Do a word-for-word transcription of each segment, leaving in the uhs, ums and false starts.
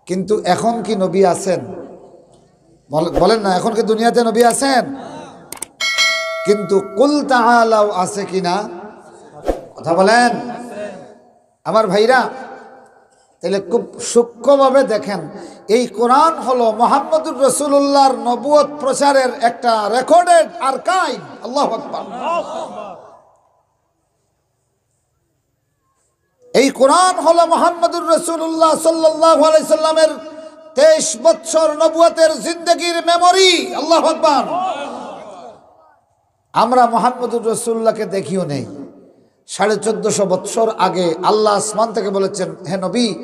কিন্তু এখন কি নবী আছেন? বল- বলেন না, এখন কি দুনিয়াতে নবী আছেন? কিন্তু কুল তাআলাও আছে কিনা? কথা বলেন আমার ভাইরা। তাহলে খুব সূক্ষ্মভাবে দেখেন, এই কোরআন হলো মোহাম্মদুর রাসূলুল্লাহর নবুয়ত প্রচারের একটা রেকর্ডেড আর্কাইভ। আল্লাহু আকবার। এই কোরআন হলো মোহাম্মদুর রাসূলুল্লাহ সাল্লাল্লাহু আলাইহি সাল্লামের তেইশ বৎসর নবুয়তের জিন্দেগির মেমোরি। আল্লাহু আকবার। আমরা মোহাম্মদুর রাসূলুল্লাহকে দেখিও নেই। সাড়ে চোদ্দশো বৎসর আগে আল্লাহ আসমান থেকে বলেছেন, "হে নবী,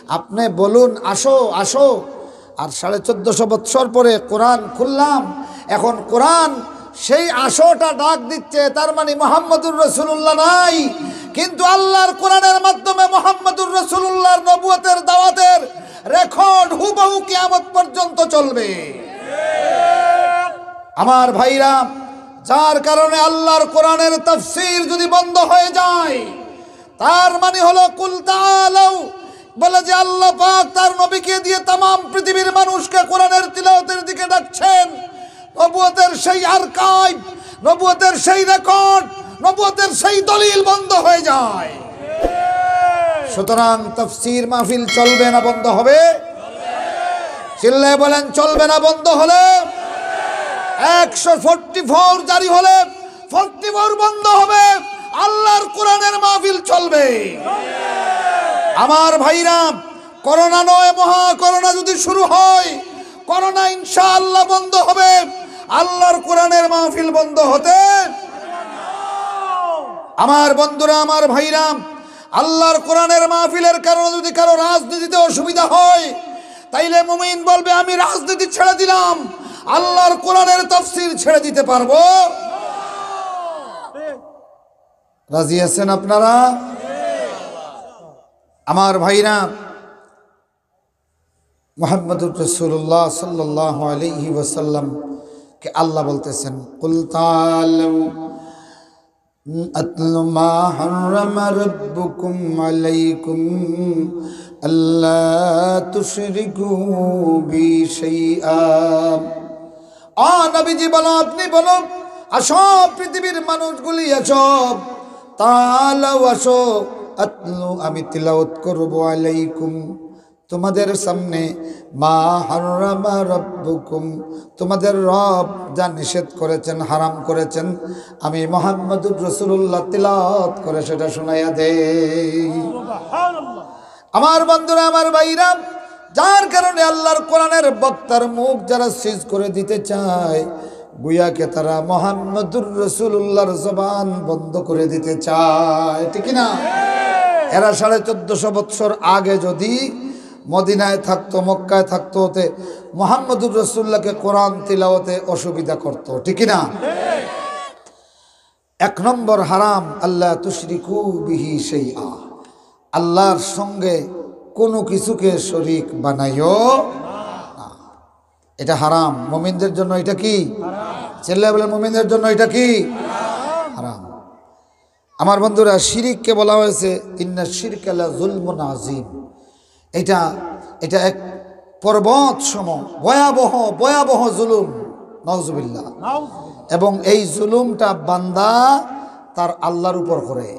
আপনি বলুন, আসো, আসো।" আর সাড়ে চোদ্দশো বৎসর পরে কোরআন খুললাম। এখন কোরআন সেই আসোটা ডাক দিচ্ছে, তার মানে মোহাম্মদুর রাসূলুল্লাহ নাই, কিন্তু আল্লাহর কোরআনের মাধ্যমে মোহাম্মদুর রাসূলুল্লাহর নবুয়তের দাওয়াতের রেকর্ড হুবহু কিয়ামত পর্যন্ত চলবে। আমার ভাইরা, যার কারণে আল্লাহর কোরআনের তাফসীর যদি বন্ধ হয়ে যায়, তার মানে হলো কুল তাআলাও, বলে যে আল্লাহ পাক তার নবীকে দিয়ে তামাম পৃথিবীর মানুষকে কোরআনের তিলাওয়াতের দিকে ডাকছেন। নবুয়তের সেই আর্কাইভ, নবুয়তের সেই রেকর্ড, নবুয়তের সেই দলিল বন্ধ হয়ে যায়। সুতরাং তাফসীর মাহফিল চলবে না বন্ধ হবে? চিল্লায় বলেন, চলবে না বন্ধ হলে? একশো ফোর্টি ফোর জারি হলে ফোর্টি ফোর বন্ধ হবে, আল্লাহর কোরআনের মাহফিল চলবে। আমার ভাইরা, করোনা নয়, মহা করোনা যদি শুরু হয়, করোনা ইনশাআল্লাহ বন্ধ হবে, আল্লাহর কোরআনের মাহফিল বন্ধ হতে। আমার বন্ধুরা, আমার ভাইরা, আল্লাহর কোরআনের মাহফিলের কারণে যদি কারো রাজনীতিতে অসুবিধা হয়, তাইলে মুমিন বলবে, "আমি রাজনীতি ছেড়ে দিলাম, আল্লাহর কোরআনের তাফসীর ছেড়ে দিতে পারবো।" রাজি আছেন আপনারা? আমার ভাইরা, মুহাম্মদুর রাসূলুল্লাহ সাল্লাল্লাহু আলাইহি ওয়াসাল্লামকে আল্লাহ বলতেছেন, "কুল তাআলাউ আতলু মা হাররামা রাব্বুকুম আলাইকুম আল্লা তুশরিকু বি শাইআ।" আ নবীজি বলো, আপনি বলো, আসো পৃথিবীর মানুষগুলি আসো, তাআলাউ আসো, আতলু আমি তিলাওয়াত করব আলাইকুম তোমাদের সামনে, মা হাররামা রাব্বুকুম তোমাদের রব যা নিষেধ করেছেন, হারাম করেছেন, আমি মুহাম্মদুর রাসূলুল্লাহ তিলাওয়াত করে সেটা শোনাইয়া দেই। আমার বন্ধুরা, আমার ভাইরা, যার কারণে আল্লাহর কোরআনের বক্তার মুখ যারা সিজ করে দিতে চায়, গুয়াকে তারা মুহাম্মদুর রাসূলুল্লাহর জবান বন্ধ করে দিতে চায়, ঠিক কি না? এরা সাড়ে চোদ্দশো বৎসর আগে যদি মদিনায় থাকতো, মক্কায় থাকতো, হতে মুহাম্মদুর রাসূলুল্লাহকে কোরআন তিলাওয়াতে অসুবিধা করতো, ঠিক কি না? এক নম্বর হারাম, আল্লা তুশরিকু বিহি শাইআ, আল্লাহর সঙ্গে কোনো কিছুকে শরিক বানাইও না। এটা হারাম। মুমিনদের জন্য এটা কি? চিল্লায় বলেন, মুমিনদের জন্য এটা কি? হারাম। আমার বন্ধুরা, শিরিককে বলা হয়েছে, "ইন্না শিরকা লা যুলমুন আযীম।" এটা, এটা এক পর্বত সম ভয়াবহ, ভয়াবহ জুলুম। নাউজুবিল্লাহ। এবং এই জুলুমটা বান্দা তার আল্লাহর উপর করে।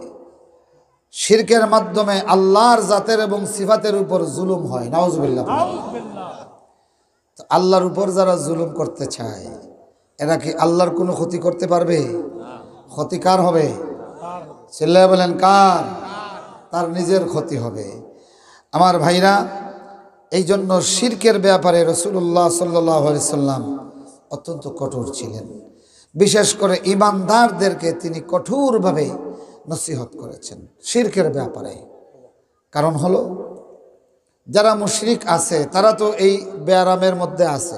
শিরকের মাধ্যমে আল্লাহর জাতের এবং সিফাতের উপর জুলুম হয়। নাউজুবিল্লাহ। তো আল্লাহর উপর যারা জুলুম করতে চায়, এরা কি আল্লাহর কোনো ক্ষতি করতে পারবে? ক্ষতি কার হবে? চিল্লায় বলেন, কার? তার নিজের ক্ষতি হবে। আমার ভাইরা, এই জন্য শিরকের ব্যাপারে রাসূলুল্লাহ সাল্লাল্লাহু আলাইহি সাল্লাম অত্যন্ত কঠোর ছিলেন। বিশেষ করে ইমানদারদেরকে তিনি কঠোরভাবে নসিহত করেছেন শিরকের ব্যাপারে। কারণ হলো, যারা মুশরিক আছে, তারা তো এই ব্যারামের মধ্যে আছে।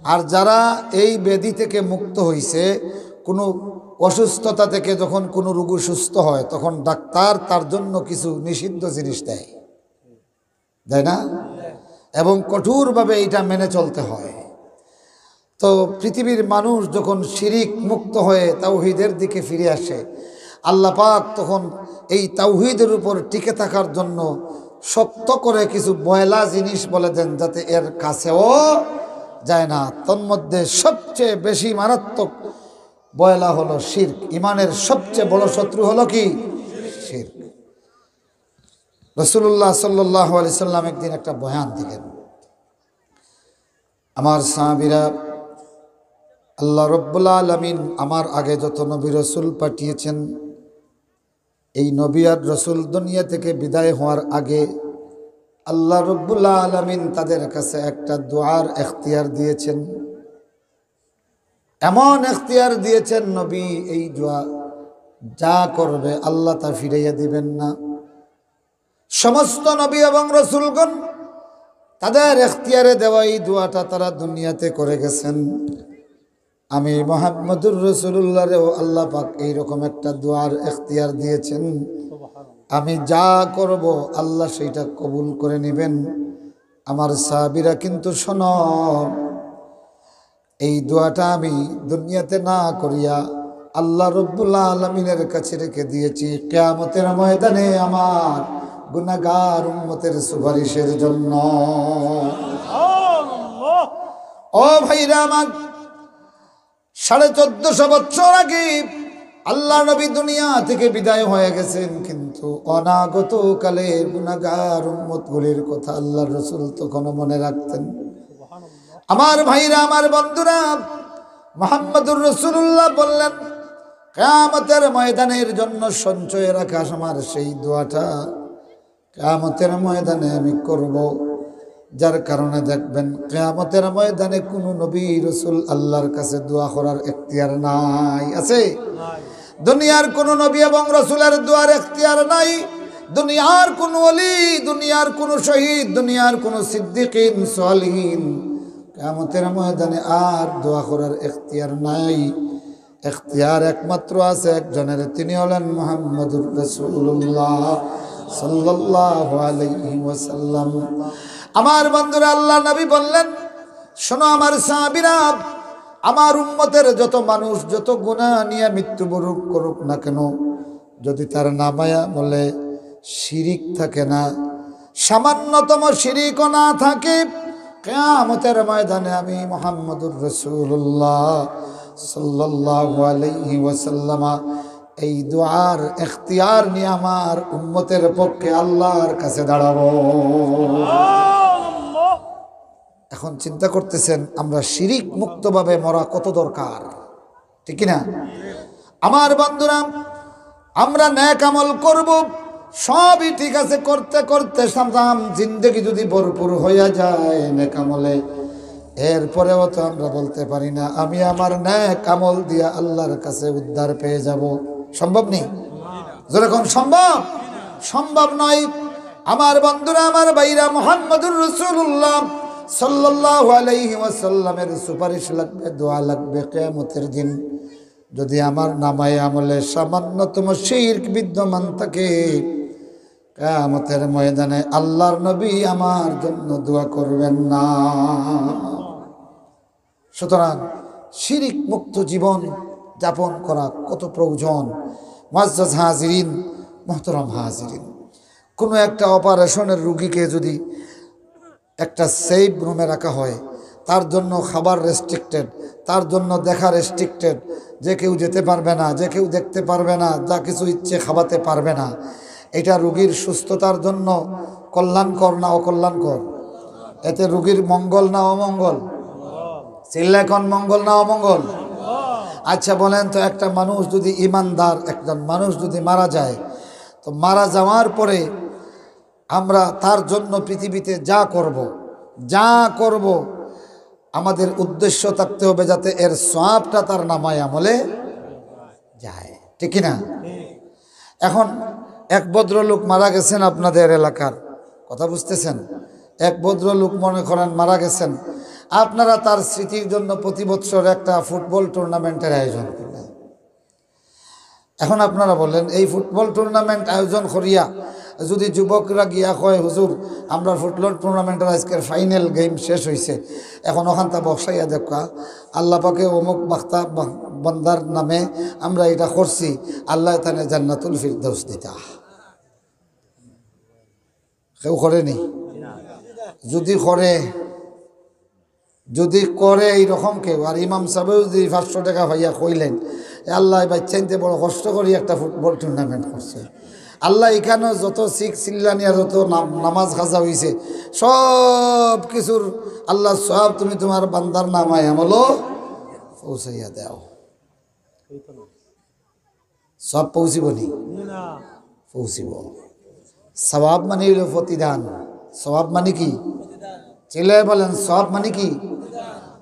আর যারা এই ব্যাধি থেকে মুক্ত হইছে, কোনো অসুস্থতা থেকে যখন কোনো রোগী সুস্থ হয়, তখন ডাক্তার তার জন্য কিছু নিষিদ্ধ জিনিস দেয়, দেয় না? এবং কঠোরভাবে এটা মেনে চলতে হয়। তো পৃথিবীর মানুষ যখন শিরিক মুক্ত হয়ে তাওহীদের দিকে ফিরে আসে, আল্লাহ পাক তখন এই তাওহীদের উপর টিকে থাকার জন্য শক্ত করে কিছু বয়লা জিনিস বলে দেন, যাতে এর কাছেও যায় না। তন্মধ্যে সবচেয়ে বেশি মারাত্মক বয়লা হলো শির্ক। ইমানের সবচেয়ে বড় শত্রু হলো কি? শির্ক। রাসূলুল্লাহ সাল্লাল্লাহু আলাইহি সাল্লাম একদিন একটা বয়ান দিলেন, আমার সাহাবীরা, আল্লাহ রব্বুল আলামিন আমার আগে যত নবী রসুল পাঠিয়েছেন, এই নবী আর রসুল দুনিয়া থেকে বিদায় হওয়ার আগে আল্লাহ রব্বুল আলামিন তাদের কাছে একটা দোয়ার এখতিয়ার দিয়েছেন। এমন এখতিয়ার দিয়েছেন নবী, এই দোয়া যা করবে আল্লাহ তা ফিরাইয়া দিবেন না। সমস্ত নবী এবং রসুলগণ তাদের এখতিয়ারে দেওয়া এই দোয়াটা তারা দুনিয়াতে করে গেছেন। আমি মোহাম্মদুর রসুলুল্লাহরেও আল্লাহ পাক এইরকম একটা দোয়ার এখতিয়ার দিয়েছেন, আমি যা করব আল্লাহ সেইটা কবুল করে নেবেন। আমার সাহাবীরা, কিন্তু শোনো, এই দোয়াটা আমি দুনিয়াতে না করিয়া আল্লাহ রব্বুল আলামিনের কাছে রেখে দিয়েছি কিয়ামতের ময়দানে আমার গুনাহগার উম্মতের সুপারিশের জন্য। ও ভাইরা আমার, সাড়ে চোদ্দশো বছর আগে আল্লাহ নবী দুনিয়া থেকে বিদায় হয়ে গেছেন, কিন্তু অনাগত কালে গুনাহগার উম্মতগুলির কথা আল্লাহর রসুল তখনও মনে রাখতেন। আমার ভাইরা, আমার বন্ধুরা, মোহাম্মদুর রসুলুল্লাহ বললেন, কিয়ামতের ময়দানের জন্য সঞ্চয় রাখা আমার সেই দোয়াটা কিয়ামতের ময়দানে আমি করব, যার কারণে দেখবেন কিয়ামতের ময়দানে কোনো নবী রসুল আল্লাহর কাছে দোয়া করার এখতিয়ার নাই। আছে? দুনিয়ার কোনো নবী এবং রসুলের দোয়ার এখতিয়ার নাই। দুনিয়ার কোনো ওলি, দুনিয়ার কোনো শহীদ, দুনিয়ার কোনো সিদ্দিকিন, সালিহিন কিয়ামতের ময়দানে আর দোয়া করার এখতিয়ার নাই। এখতিয়ার একমাত্র আছে একজনের, তিনি হলেন মুহাম্মদুর রাসূলুল্লাহ সাল্লাল্লাহু আলাইহি ওয়াসাল্লাম। আমার বন্ধুরা, আল্লাহ নবী বললেন, শোনো আমার সাহাবীরা, আমার উম্মতের যত মানুষ যত গুনাহ নিয়ে মৃত্যুবরণ করুক না কেন, যদি তার নামায় আমলে শিরিক থাকে না, সামান্যতম শিরিকও না থাকে, কিয়ামতের ময়দানে আমি মুহাম্মদুর রাসূলুল্লাহ সাল্লাল্লাহু আলাইহি ওয়াসাল্লাম এই দোয়ার এখতিয়ার নিয়ে আমার উম্মতের পক্ষে আল্লাহর কাছে দাঁড়াবো। এখন চিন্তা করতেছেন, আমরা শিরিক মুক্তভাবে মরা কত দরকার, ঠিক কি না? আমার বন্ধুরা, আমরা নেক আমল করব, সবই ঠিক আছে, করতে করতে সামসাম জিন্দেগি যদি ভরপুর হইয়া যায় নেক আমলে, এরপরেও তো আমরা বলতে পারি না আমি আমার নেক আমল দিয়া আল্লাহর কাছে উদ্ধার পেয়ে যাব। সম্ভব নেই? জোরে কন, সম্ভব? সম্ভব নয়। আমার বন্ধুরা, আমার ভাইরা, মুহাম্মদুর রাসূলুল্লাহ সাল্লাল্লাহু আলাইহি ওয়াসাল্লামের সুপারিশ লাগবে, দোয়া লাগবে। কিয়ামতের দিন যদি আমার নামায় আমলে সামান্যতম শিরক বিদ্যমান থাকে, কিয়ামতের ময়দানে আল্লাহর নবী আমার জন্য দোয়া করবেন না। সুতরাং শিরিক মুক্ত জীবন যাপন করা কত প্রয়োজন। মুআজ্জাজ হাজিরিন, মুহতারাম হাজিরিন, কোনো একটা অপারেশনের রুগীকে যদি একটা সেফ রুমে রাখা হয়, তার জন্য খাবার রেস্ট্রিক্টেড, তার জন্য দেখা রেস্ট্রিক্টেড, যে কেউ যেতে পারবে না, যে কেউ দেখতে পারবে না, যা কিছু ইচ্ছে খাওয়াতে পারবে না, এটা রুগীর সুস্থতার জন্য কল্যাণকর না অকল্যাণকর? এতে রুগীর মঙ্গল না অমঙ্গল? চিল্লায় কন, মঙ্গল না অমঙ্গল? আচ্ছা বলেন তো, একটা মানুষ যদি ইমানদার, একজন মানুষ যদি মারা যায়, তো মারা যাওয়ার পরে আমরা তার জন্য পৃথিবীতে যা করব, যা করব, আমাদের উদ্দেশ্য থাকতে হবে যাতে এর সওয়াবটা তার নামায় আমলে যায়, ঠিক কি না? এখন এক ভদ্রলোক মারা গেছেন আপনাদের এলাকার, কথা বুঝতেছেন? এক ভদ্রলোক মনে করেন মারা গেছেন, আপনারা তার স্মৃতির জন্য প্রতি বছর একটা ফুটবল টুর্নামেন্টের আয়োজন করলেন। এখন আপনারা বলেন, এই ফুটবল টুর্নামেন্ট আয়োজন করিয়া যদি যুবকরা গিয়া কয়, "হুজুর, আমরা ফুটবল টুর্নামেন্টের আজকের ফাইনাল গেম শেষ হইছে, এখন ওখানটা বসাইয়া দেখা, আল্লাহ পাকে অমুক বাখতা বা-, বান্দার নামে আমরা এটা করছি, আল্লাহ তানে জান্নাতুল ফিরদাউস দিতা।" কেউ করেনি? যদি করে, যদি করে এইরকম কেউ, আর ইমাম সাহেবেও যদি পাঁচশো টেকা পাইয়া কইলেন, "এ আল্লাহ, এই বাচ্চাইন্তে বড় কষ্ট করি একটা ফুটবল টুর্নামেন্ট করছে, আল্লাহ, এখানেও যত শিখ চিল্লানি আর যত নাম-, নামাজ কাজা হইছে, সব কিছুর আল্লাহ সওয়াব তুমি তোমার বান্দার নামায় আমলো পৌঁছাইয়া দাও।" সওয়াব পৌঁছিব নি? পৌঁছিব। সওয়াব মানে হইল প্রতিদান। সওয়াব মানে কি? চিল্লায় বলেন, সওয়াব মানে কি?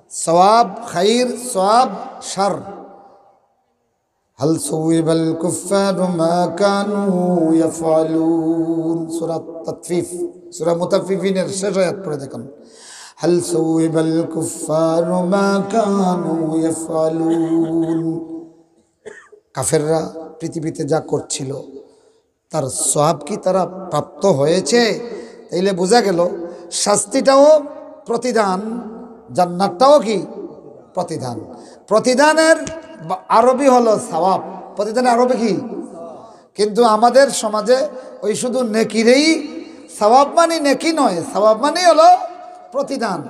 সওয়াব, খাইর, সওয়াব, শার। হাল সুইবাল কুফফারু মা কানু ইয়াফআলুন। সূরা তাতফিফ, সূরা মুতাফফিফিনের শেষ আয়াত পড়ে দেখুন। হাল সুইবাল কুফফারু মা কানু ইয়াফআলুন। কাফেররা পৃথিবীতে যা করছিল, তার সওয়াব কি তারা প্রাপ্ত হয়েছে? তাইলে বোঝা গেল, শাস্তিটাও প্রতিদান, জান্নাতটাও কি? প্রতিদান। প্রতিদানের বা-, আরবি হলো সওয়াব। প্রতিদানের আরবি কি? কিন্তু আমাদের সমাজে ওই শুধু নেকিরেই, সওয়াব মানে নেকি নয়, সওয়াব মানে হলো প্রতিদান।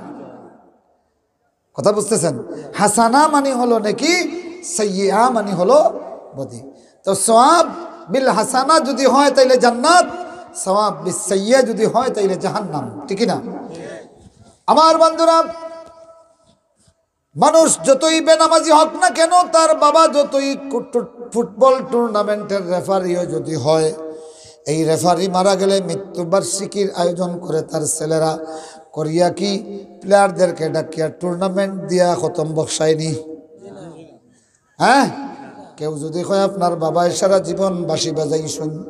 কথা বুঝতেছেন? হাসানা মানে হলো নেকি, সাইয়্যিআ মানে হলো বদি। তো সওয়াব বিল হাসানা যদি হয় তাইলে জান্নাত, সওয়াব বিস সাইয়্যিআ যদি হয় তাইলে জাহান্নাম, ঠিক কি না? আমার বন্ধুরা, মানুষ যতই বেনামাজি হোক না কেন, তার বাবা যতই কুট্টু-, ফুটবল টুর্নামেন্টের রেফারিও যদি হয়, এই রেফারি মারা গেলে মৃত্যুবার্ষিকীর আয়োজন করে তার ছেলেরা, করিয়া কি প্লেয়ারদেরকে ডাকিয়া টুর্নামেন্ট দিয়া খতম বকসায়নি? হ্যাঁ, কেউ যদি কয় আপনার বাবায় সারা জীবন বাঁশি বাজাইছইন,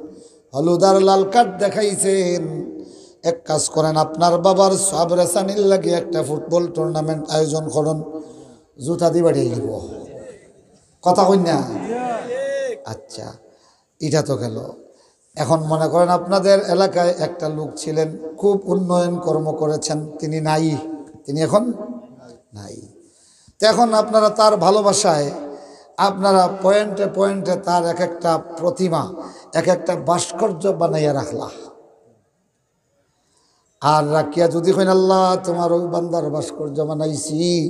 হলুদ আর লাল কার্ড দেখাইছেন, এক কাজ করেন, আপনার বাবার সওয়াব রেসানির লাগি একটা ফুটবল টুর্নামেন্ট আয়োজন করুন, জুতা দি বাড়িয়ে দিব। কথা কই না? আচ্ছা, এটা তো গেল। এখন মনে করেন আপনাদের এলাকায় একটা লোক ছিলেন, খুব উন্নয়ন কর্ম করেছেন, তিনি নাই, তিনি এখন নাই। তো এখন আপনারা তার ভালোবাসায় আপনারা পয়েন্টে পয়েন্টে তার এক একটা প্রতিমা, এক একটা ভাস্কর্য বানাইয়া রাখলা। আর রাখিয়া যদি কইন, "আল্লাহ, তোমার ওই বান্দার ভাস্কর্য বানাইছি,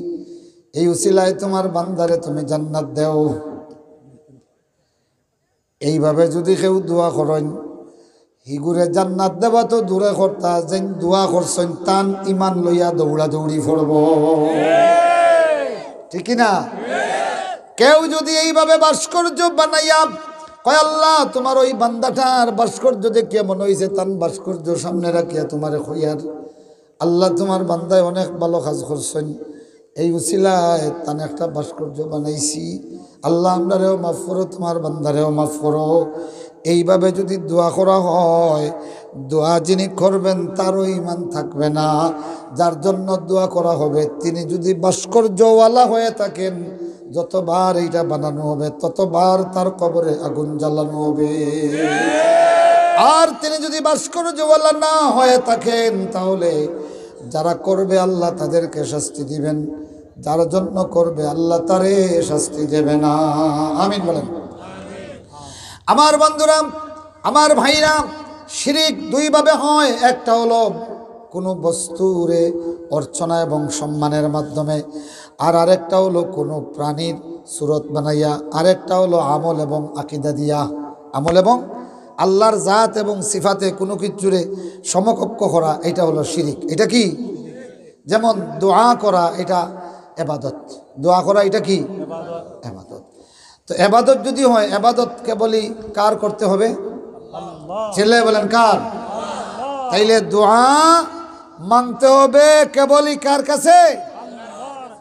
এই উসিলায় তোমার বান্দারে তুমি জান্নাত দেও।" এইভাবে যদি কেউ দোয়া করইন, হিগুরে জান্নাত দেওয়া তো দূরে কথা, যেইন দোয়া করছইন, তান ইমান লইয়া দৌড়াদৌড়ি পড়ব। ঠিক কি না? কেউ যদি এইভাবে ভাস্কর্য বানাইয়া কয়, "আল্লাহ, তোমার ওই বান্দাটার ভাস্কর্য দেখিয়া মনে হইছে, তান ভাস্কর্য সামনে রাখিয়া তোমারে কইয়ার, আল্লাহ, তোমার বান্দায় অনেক ভালো কাজ করছইন, এই উসিলায় তান একটা ভাস্কর্য বানাইছি, আল্লাহ, আমরারেও মাফ করো, তোমার বান্দারেও মাফ করো।" এইভাবে যদি দোয়া করা হয়, দোয়া যিনি করবেন তারও ইমান থাকবে না। যার জন্য দোয়া করা হবে, তিনি যদি ভাস্কর্যওয়ালা হয়ে থাকেন, যতবার এইটা বানানো হবে, ততবার তার কবরে আগুন জ্বালানো হবে। আর তিনি যদি ভাস্কর্যওয়ালা না হয়ে থাকেন, তাহলে যারা করবে, আল্লাহ তাদেরকে শাস্তি দিবেন, যার জন্য করবে, আল্লাহ তারে শাস্তি দেবে না। আমিন বলেন। আমার বন্ধুরা, আমার ভাইরা, শিরিক দুইভাবে হয়। একটা হলো কোনো বস্তুরে অর্চনা এবং সম্মানের মাধ্যমে, আর আরেকটা হলো কোনো প্রাণীর সুরত বানাইয়া, আরেকটা হলো আমল এবং আকিদা দিয়া। আমল এবং আল্লাহর জাত এবং সিফাতে কোনো কিছুরে সমকক্ষ করা, এটা হলো শিরিক। এটা কি? যেমন দোয়া করা, এটা এবাদত। দোয়া করা, এটা কি? এবাদত। তো এবাদত যদি হয়, এবাদত কেবলই কার করতে হবে? চিল্লায় বলেন, কার? তাইলে দোয়া মাংতে হবে কেবলই কার কাছে?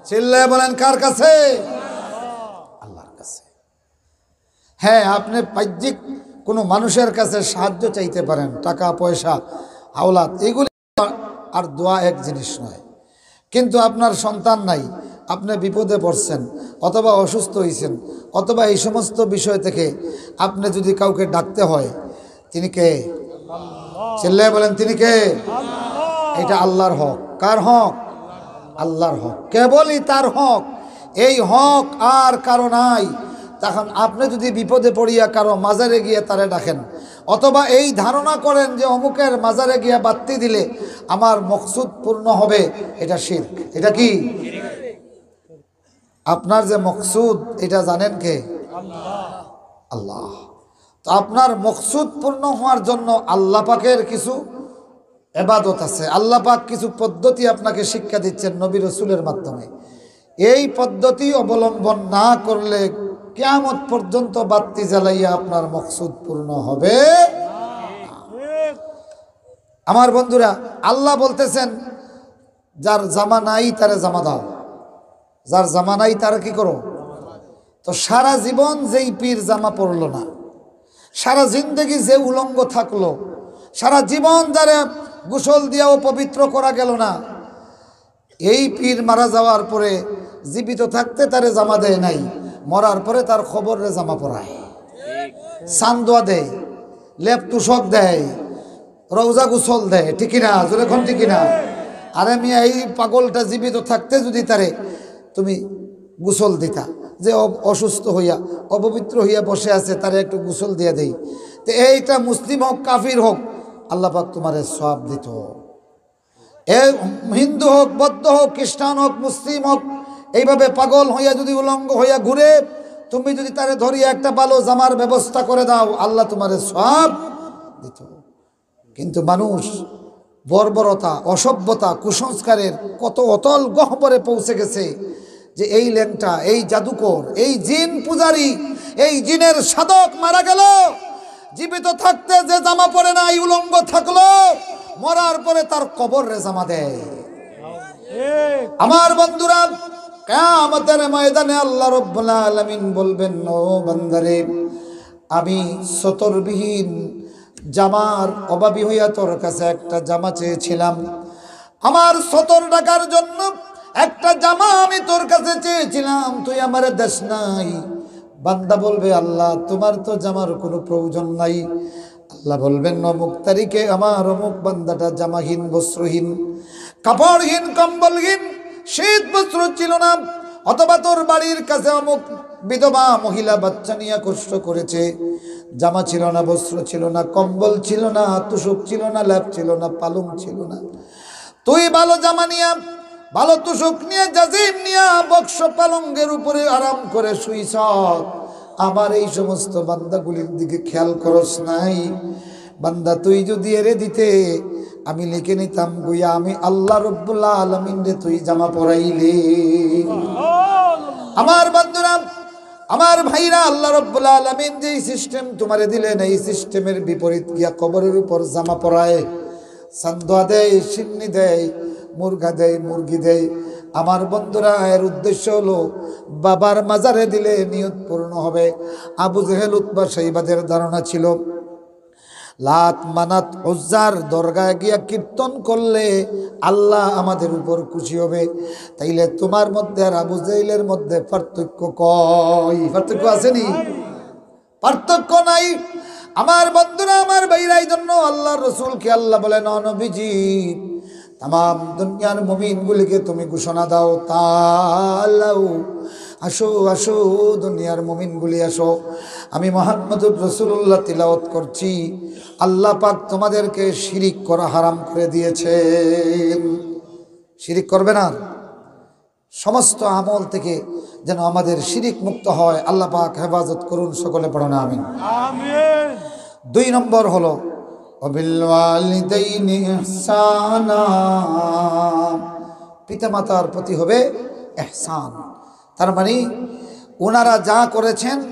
চিল্লায় বলেন, কার কাছে? আল্লাহর কাছে। হ্যাঁ, আপনি বাহ্যিক কোনো মানুষের কাছে সাহায্য চাইতে পারেন, টাকা পয়সা, আওলাদ, এইগুলি। আর দোয়া এক জিনিস নয়। কিন্তু আপনার সন্তান নাই, আপনি বিপদে পড়ছেন, অথবা অসুস্থ হইছেন, অথবা এই সমস্ত বিষয় থেকে আপনি যদি কাউকে ডাকতে হয়, তিনি কে? চিল্লায় বলেন, তিনি কে? এটা আল্লাহর হক। কার হক? আল্লাহর হক। কেবলই তার হক। এই হক আর কারো নাই। তখন আপনি যদি বিপদে পড়িয়া কারো মাজারে গিয়া তারে ডাকেন, অথবা এই ধারণা করেন যে অমুকের মাজারে গিয়া বাত্তি দিলে আমার মকসুদ পূর্ণ হবে, এটা শিরক। এটা কি? আপনার যে মকসুদ, এটা জানেন কে? আল্লাহ। তো আপনার মকসুদ পূর্ণ হওয়ার জন্য আল্লাহ পাকের কিছু এবাদত আছে, আল্লাহ পাক কিছু পদ্ধতি আপনাকে শিক্ষা দিচ্ছেন নবী রসুলের মাধ্যমে। এই পদ্ধতি অবলম্বন না করলে কিয়ামত পর্যন্ত বাত্তি জ্বালাইয়া আপনার মকসুদ পূর্ণ হবে না। আমার বন্ধুরা, আল্লাহ বলতেছেন, "যার জামা নাই, তারে জামা দাও।" যার জামা নাই, তারে কি করো? তো সারা জীবন যেই পীর জামা পরল না, সারা জিন্দেগি যে উলঙ্গ থাকলো, সারা জীবন যারে গোসল দিয়াও পবিত্র করা গেল না, এই পীর মারা যাওয়ার পরে জীবিত থাকতে তারে জামা দেয় নাই, মরার পরে তার কবররে জামা পরায়, চান্দোয়া দেয়, লেপ তোশক দেয়, রওজা গোসল দেয়, ঠিক কি না? জোরে কন, ঠিক কি না? আরে মিয়া, এই পাগলটা জীবিত থাকতে যদি তারে তুমি গোসল দিতা, যে অ-, অসুস্থ হইয়া, অপবিত্র হইয়া বসে আছে, তারে একটু গোসল দিয়া দেই, তো এইটা মুসলিম হোক, কাফির হোক, আল্লাহ পাক তোমারে সওয়াব দিত। এ হিন্দু হোক, বৌদ্ধ হোক, খ্রিস্টান হোক, মুসলিম হোক, এইভাবে পাগল হইয়া যদি উলঙ্গ হইয়া ঘুরে, তুমি যদি তারে ধরিয়া একটা ভালো জামার ব্যবস্থা করে দাও, আল্লাহ তোমারে সওয়াব দিত। কিন্তু মানুষ বর্বরতা, অসভ্যতা, কুসংস্কারের কত অতল গহ্বরে পৌঁছে গেছে যে এই ল্যাংটা, এই জাদুকর, এই জিন পূজারী, এই জিনের সাধক মারা গেল, জীবিত থাকতে যে জামা পরে নাই, উলঙ্গ থাকলো, মরার পরে তার কবররে জামা দেয়। আমার বন্ধুরা, কিয়ামতের ময়দানে আল্লাহ রব্বুল আলামিন বলবেন, "ও বান্দারে, আমি সতরবিহীন জামার অভাবী হইয়া তোর কাছে একটা জামা চেয়েছিলাম, আমার সতর ঢাকার জন্য একটা জামা আমি তোর কাছে চেয়েছিলাম, তুই আমারে দেস নাই।" বান্দা বলবে, "আল্লাহ, তোমার তো জামার কোনো প্রয়োজন নাই।" আল্লাহ বলবেন, "অমুক তারিখে আমার অমুক বান্দাটা জামাহীন, বস্ত্রহীন, কাপড়হীন, কম্বলহীন, শীত বস্ত্র ছিল না, অথবা তোর বাড়ির কাছে অমুক বিধবা মহিলা বাচ্চা নিয়ে কষ্ট করেছে, জামা ছিল না, বস্ত্র ছিল না, কম্বল ছিল না, তোশক ছিল না, লেপ ছিল না, পালং ছিল না, তুই ভালো জামা নিয়া, ভালো তোশক নিয়া, জাজিম নিয়া, বক্স পালঙ্গের উপরে আরাম করে শুইছ, আমার এই সমস্ত বান্দাগুলির দিকে খেয়াল করস নাই। বান্দা, তুই যদি এরে দিতে, আমি লিখে নিতাম গইয়া আমি আল্লাহ রব্বুল আলামিনরে তুই জামা পরাইলে।" আমার বন্ধুরা, আমার ভাইরা, আল্লাহ রব্বুল আলামিন যেই সিস্টেম তোমারে দিলেন, এই সিস্টেমের বিপরীত গিয়া কবরের উপর জামা পরায়, চান্দোয়া দেয়, শিন্নি দেয়, মুরগা দেয়, মুরগি দেয়। আমার বন্ধুরা, এর উদ্দেশ্য হলো বাবার মাজারে দিলে নিয়ত পূর্ণ হবে। আবু জেহেল, উতবা, শাইবাদের ধারণা ছিল লাত, মানাত, উজ্জার দরগায় গিয়া কীর্তন করলে আল্লাহ আমাদের উপর খুশি হবে। তাইলে তোমার মধ্যে আর আবু জেহেলের মধ্যে পার্থক্য কই? পার্থক্য আছে নি? পার্থক্য নাই। আমার বন্ধুরা, আমার ভাইরা, এই জন্য আল্লাহর রসুলকে আল্লাহ বলেন, "ও নবীজি, তামাম দুনিয়ার মুমিনগুলিকে তুমি ঘোষণা দাও, তাআলাউ, আসো, আসো, দুনিয়ার মুমিনগুলি আসো, আমি মুহাম্মদুর রাসূলুল্লাহ তিলাওয়াত করছি, আল্লাহ পাক তোমাদেরকে শিরিক করা হারাম করে দিয়েছেন।" শিরিক করবে না। সমস্ত আমল থেকে যেন আমাদের শিরিক মুক্ত হয়। আল্লাহ পাক হেফাজত করুন, সকলে পড়ুন আমিন। আমিন। দুই নম্বর হলো, "ওয়াবিল ওয়ালিদাইনি ইহসানা", পিতামাতার প্রতি হবে ইহসান। তার মানে ওনারা যা করেছেন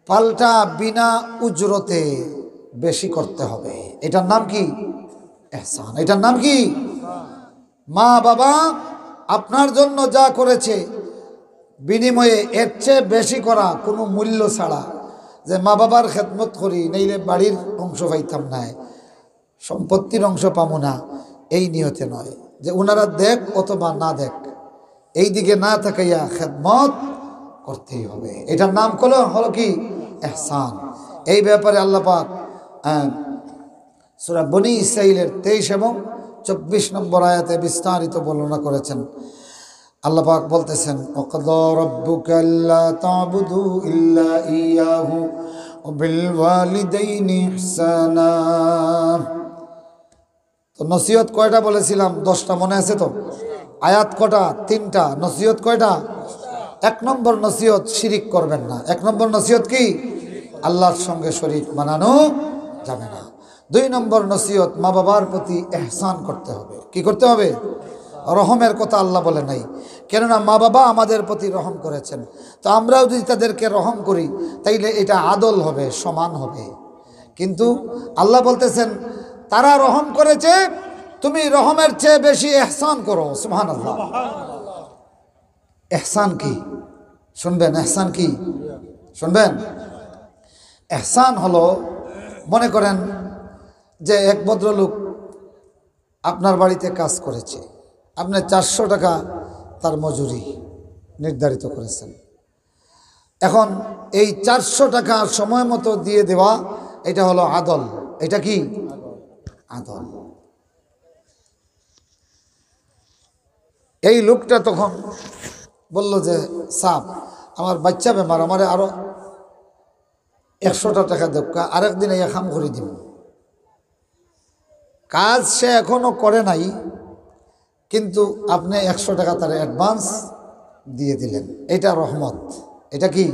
পাল্টা বিনা উজরতে বেশি করতে হবে। এটার নাম কি? ইহসান। এটার নাম কি? মা বাবা আপনার জন্য যা করেছে, বিনিময়ে এর চেয়ে বেশি করা, কোনো মূল্য ছাড়া, যে মা বাবার খেদমত করি, নাইলে বাড়ির অংশ পাইতাম না, সম্পত্তির অংশ পামু না, এই নিয়তে নয়, যে ওনারা দেখ অথবা না দেখ, এই দিকে না তাকাইয়া খেদমত করতেই হবে। এটার নাম হলো, হলো কি? ইহসান। এই ব্যাপারে আল্লাহ পাক, আহ, সূরা বনি ইসরাইলের তেইশ এবং চব্বিশ নম্বর আয়াতে বিস্তারিত বর্ণনা করেছেন। আল্লাহ পাক বলতেছেন, "ওয়াকাদা রাব্বুকা আল্লা তা'বুদু ইল্লা ইয়াহু وبالوالدين إحسانا। তো নসিহত কয়টা বলেছিলাম? দশটা, মনে আছে তো? আয়াত কটা? তিনটা। নসিহত কয়টা? এক নম্বর নসিহত, শিরিক করবেন না। এক নম্বর নসিহত কি? আল্লাহর সঙ্গে শরিক বানানো যাবে না। দুই নম্বর নসিহত, মা বাবার প্রতি এহসান করতে হবে। কি করতে হবে? রহমের কথা আল্লাহ বলে নাই, কেননা মা বাবা আমাদের প্রতি রহম করেছেন। তো আমরাও যদি তাদেরকে রহম করি, তাইলে এটা আদল হবে, সমান হবে। কিন্তু আল্লাহ বলতেছেন, তারা রহম করেছে, তুমি রহমের চেয়ে বেশি এহসান করো। সুবহানাল্লাহ। এহসান কি? শুনবেন, এহসান কি? শুনবেন। এহসান হলো, মনে করেন যে এক ভদ্রলোক আপনার বাড়িতে কাজ করেছে, আপনি চারশো টাকা তার মজুরি নির্ধারিত করেছেন। এখন এই চারশো টাকা সময় মতো দিয়ে দেওয়া, এটা হলো আদল। এটা কি? আদল। এই লোকটা তখন বলল যে, "সাব, আমার বাচ্চা বেমার, আমারে আরো একশোটা টাকা দেউক্কা, আরেকদিন আইয়া কাম করি দিমু।" কাজ সে এখনো করে নাই, কিন্তু আপনি একশো টাকা তার অ্যাডভান্স দিয়ে দিলেন। এটা রহমত। এটা কি?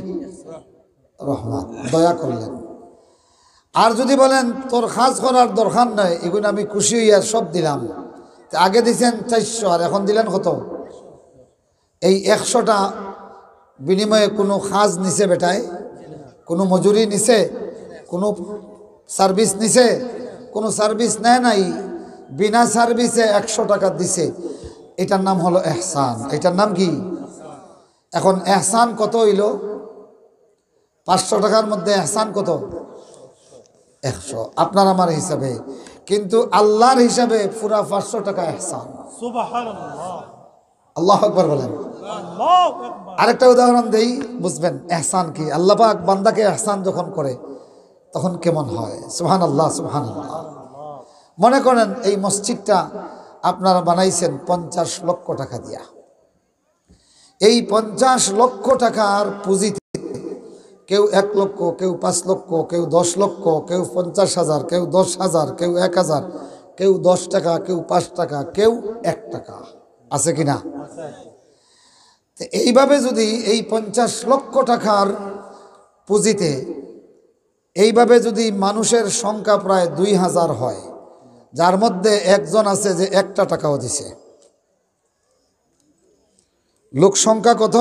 রহমত, দয়া করলেন। আর যদি বলেন, "তোর কাজ করার দরকার নাই, এগুন আমি খুশি হইয়া সব দিলাম", তে আগে দিছেন চারশো, আর এখন দিলেন কত? এই একশোটা বিনিময়ে কোনো কাজ নিছে বেটায়? কোনো মজুরি নিছে? কোনো সার্ভিস নিছে? কোনো সার্ভিস নেয় নাই। বিনা সার্ভিসে একশো টাকা দিছে। এটার নাম হলো এহসান। এটার নাম কি? এখন এহসান কত হইল? পাঁচশো টাকার মধ্যে এহসান কত? একশো। আপনার আমার হিসাবে, কিন্তু আল্লাহর হিসাবে পুরা পাঁচশো টাকা এহসান। সুবহানাল্লাহ। আল্লাহু আকবার বলেন। আল্লাহু আকবার। আরেকটা উদাহরণ দেই, বুঝবেন এহসান কি। আল্লাহ পাক বান্দাকে এহসান যখন করে, তখন কেমন হয়? সুবহানাল্লাহ, সুবহানাল্লাহ। মনে করেন, এই মসজিদটা আপনারা বানাইছেন পঞ্চাশ লক্ষ টাকা দিয়া। এই পঞ্চাশ লক্ষ টাকার পুঁজিতে কেউ এক লক্ষ, কেউ পাঁচ লক্ষ, কেউ দশ লক্ষ, কেউ পঞ্চাশ হাজার, কেউ দশ হাজার, কেউ এক হাজার, কেউ দশ টাকা, কেউ পাঁচ টাকা, কেউ এক টাকা। আছে কি না? তো এইভাবে যদি এই পঞ্চাশ লক্ষ টাকার পুঁজিতে এইভাবে যদি মানুষের সংখ্যা প্রায় দুই হাজার হয়, যার মধ্যে একজন আছে যে একটা টাকাও দিছে, লোক সংখ্যা কত?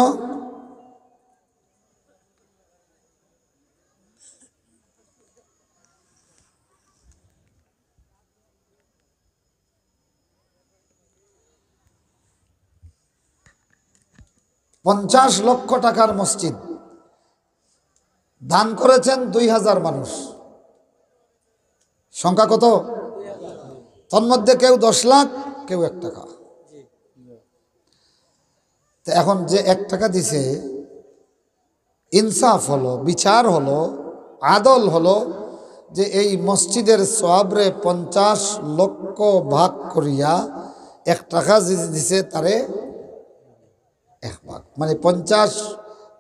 পঞ্চাশ লক্ষ টাকার মসজিদ, দান করেছেন দুই হাজার মানুষ। সংখ্যা কত? তন্মধ্যে কেউ দশ লাখ, কেউ এক টাকা। তো এখন যে এক টাকা দিছে, ইনসাফ হলো, বিচার হলো, আদল হলো যে এই মসজিদের সওয়াবরে পঞ্চাশ লক্ষ ভাগ করিয়া এক টাকা যে দিছে তারে এক ভাগ, মানে পঞ্চাশ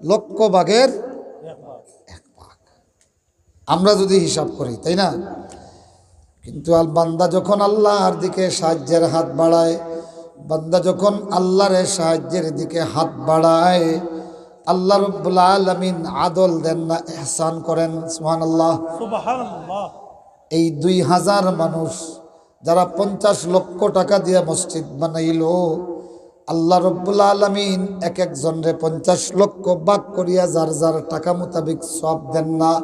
লক্ষ ভাগের এক ভাগ। আমরা যদি হিসাব করি, তাই না? কিন্তু আল-, বান্দা যখন আল্লাহর দিকে সাহায্যের হাত বাড়ায়, বান্দা যখন আল্লাহরে সাহায্যের দিকে হাত বাড়ায়, আল্লাহ রব্বুল আলামিন আদল দেন না, এহসান করেন। সুবহানাল্লাহ। সুবহানাল্লাহ। এই দুই হাজার মানুষ যারা পঞ্চাশ লক্ষ টাকা দিয়া মসজিদ বানাইল, আল্লাহ রব্বুল আলামিন এক একজনরে পঞ্চাশ লক্ষ ভাগ করিয়া যার যার টাকা মোতাবেক সওয়াব দেন না,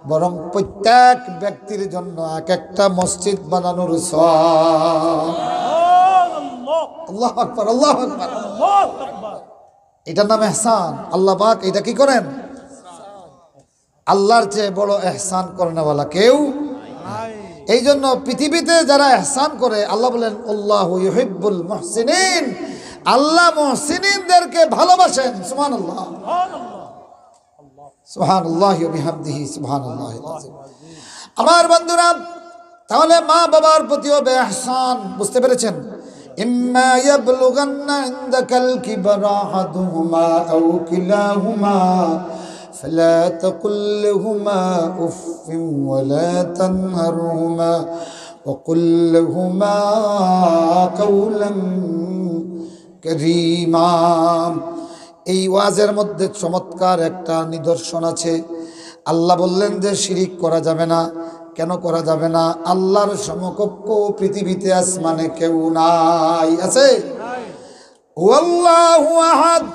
বরং প্রত্যেক ব্যক্তির জন্য এক একটা মসজিদ বানানোর সওয়াব। আল্লাহু আকবার, আল্লাহু আকবার। এটার নাম এহসান। আল্লাহ পাক এটা কি করেন? আল্লাহর চেয়ে বড় এহসান করনেওয়ালা কেউ নাই। এই জন্য পৃথিবীতে যারা এহসান করে, আল্লাহ বলেন, "আল্লাহু ইউহিব্বুল মুহসিনিন", আল্লাহ মুহসিনিনদেরকে ভালোবাসেন। সুবহানাল্লাহ। সুবহানাল্লাহি ওয়া বিহামদিহি, সুবহানাল্লাহিল আযীম। আমার বন্ধুরা, তাহলে মা বাবার প্রতি হবে এহসান, বুঝতে পেরেছেন? ইম্মা ইয়াবলুগান্না ইনদাকাল কিবারা আহাদুহুমা আও কিলাহুমা فلا تقل لهما أف ولا تنهرهما وقل لهما قولا كريما। এই ওয়াজের মধ্যে চমৎকার একটা নিদর্শন আছে। আল্লাহ বললেন যে শিরিক করা যাবে না। কেন করা যাবে না? আল্লাহর সমকক্ষ পৃথিবীতে আসমানে কেউ নাই। আছে? هو الله أحد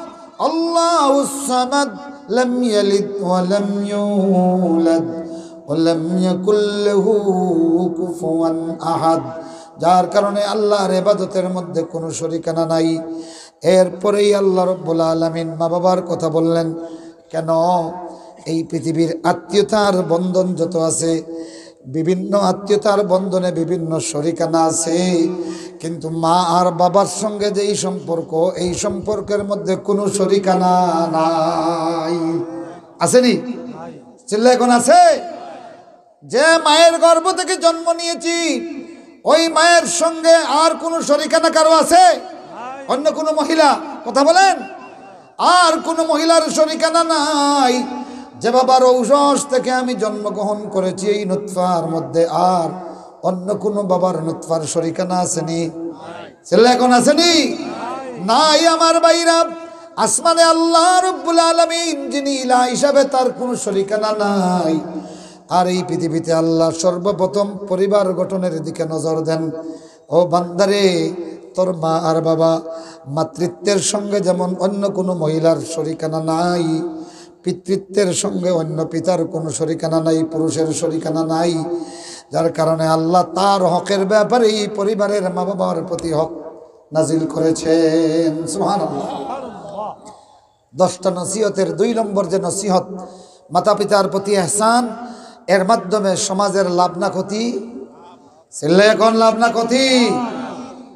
الله الصمد لم يلد ولم يولد ولم يكن له كفوا أحد। যার কারণে আল্লাহর ইবাদতের মধ্যে কোনো শরিকানা নাই। এরপরেই আল্লাহ রব্বুল আলামিন মা বাবার কথা বললেন। কেন? এই পৃথিবীর আত্মীয়তার বন্ধন যত আছে, বিভিন্ন আত্মীয়তার বন্ধনে বিভিন্ন শরিকানা আছে, কিন্তু মা আর বাবার সঙ্গে যেই সম্পর্ক, এই সম্পর্কের মধ্যে কোনো শরিকানা নাই। আছেনি? চিল্লা এখন আছে? যে মায়ের গর্ভ থেকে জন্ম নিয়েছি, ওই মায়ের সঙ্গে আর কোনো শরিকানা কারো আছে? অন্য কোনো মহিলা? কথা বলেন। আর কোনো মহিলার শরিকানা নাই। যে বাবার ঔরস থেকে আমি জন্মগ্রহণ করেছি, এই নুতফার মধ্যে আর অন্য কোনো বাবার নুতফার শরিকানা আছেনি? চিল্লা এখন আছেনি? নাই আমার ভাইরা। আসমানে আল্লাহ রব্বুল আলামিন, যিনি ইলা হিসাবে তার কোনো শরিকানা নাই, আর এই পৃথিবীতে আল্লাহ সর্বপ্রথম পরিবার গঠনের দিকে নজর দেন। ও বান্দারে, তোর মা আর বাবা, মাতৃত্বের সঙ্গে যেমন অন্য কোনো মহিলার শরিকানা নাই, পিতৃত্বের সঙ্গে অন্য পিতার কোনো শরিকানা নাই, পুরুষের শরিকানা নাই, যার কারণে আল্লাহ তার হকের ব্যাপারে এই পরিবারের মা বাবার প্রতি হক নাজিল করেছেন। সুবহানাল্লাহ। দশটা নসিহতের দুই নম্বর যে নসিহত, মাতা পিতার প্রতি এহসান, এর মাধ্যমে সমাজের লাভ না ক্ষতি? চিল্লা এখন লাভ না ক্ষতি?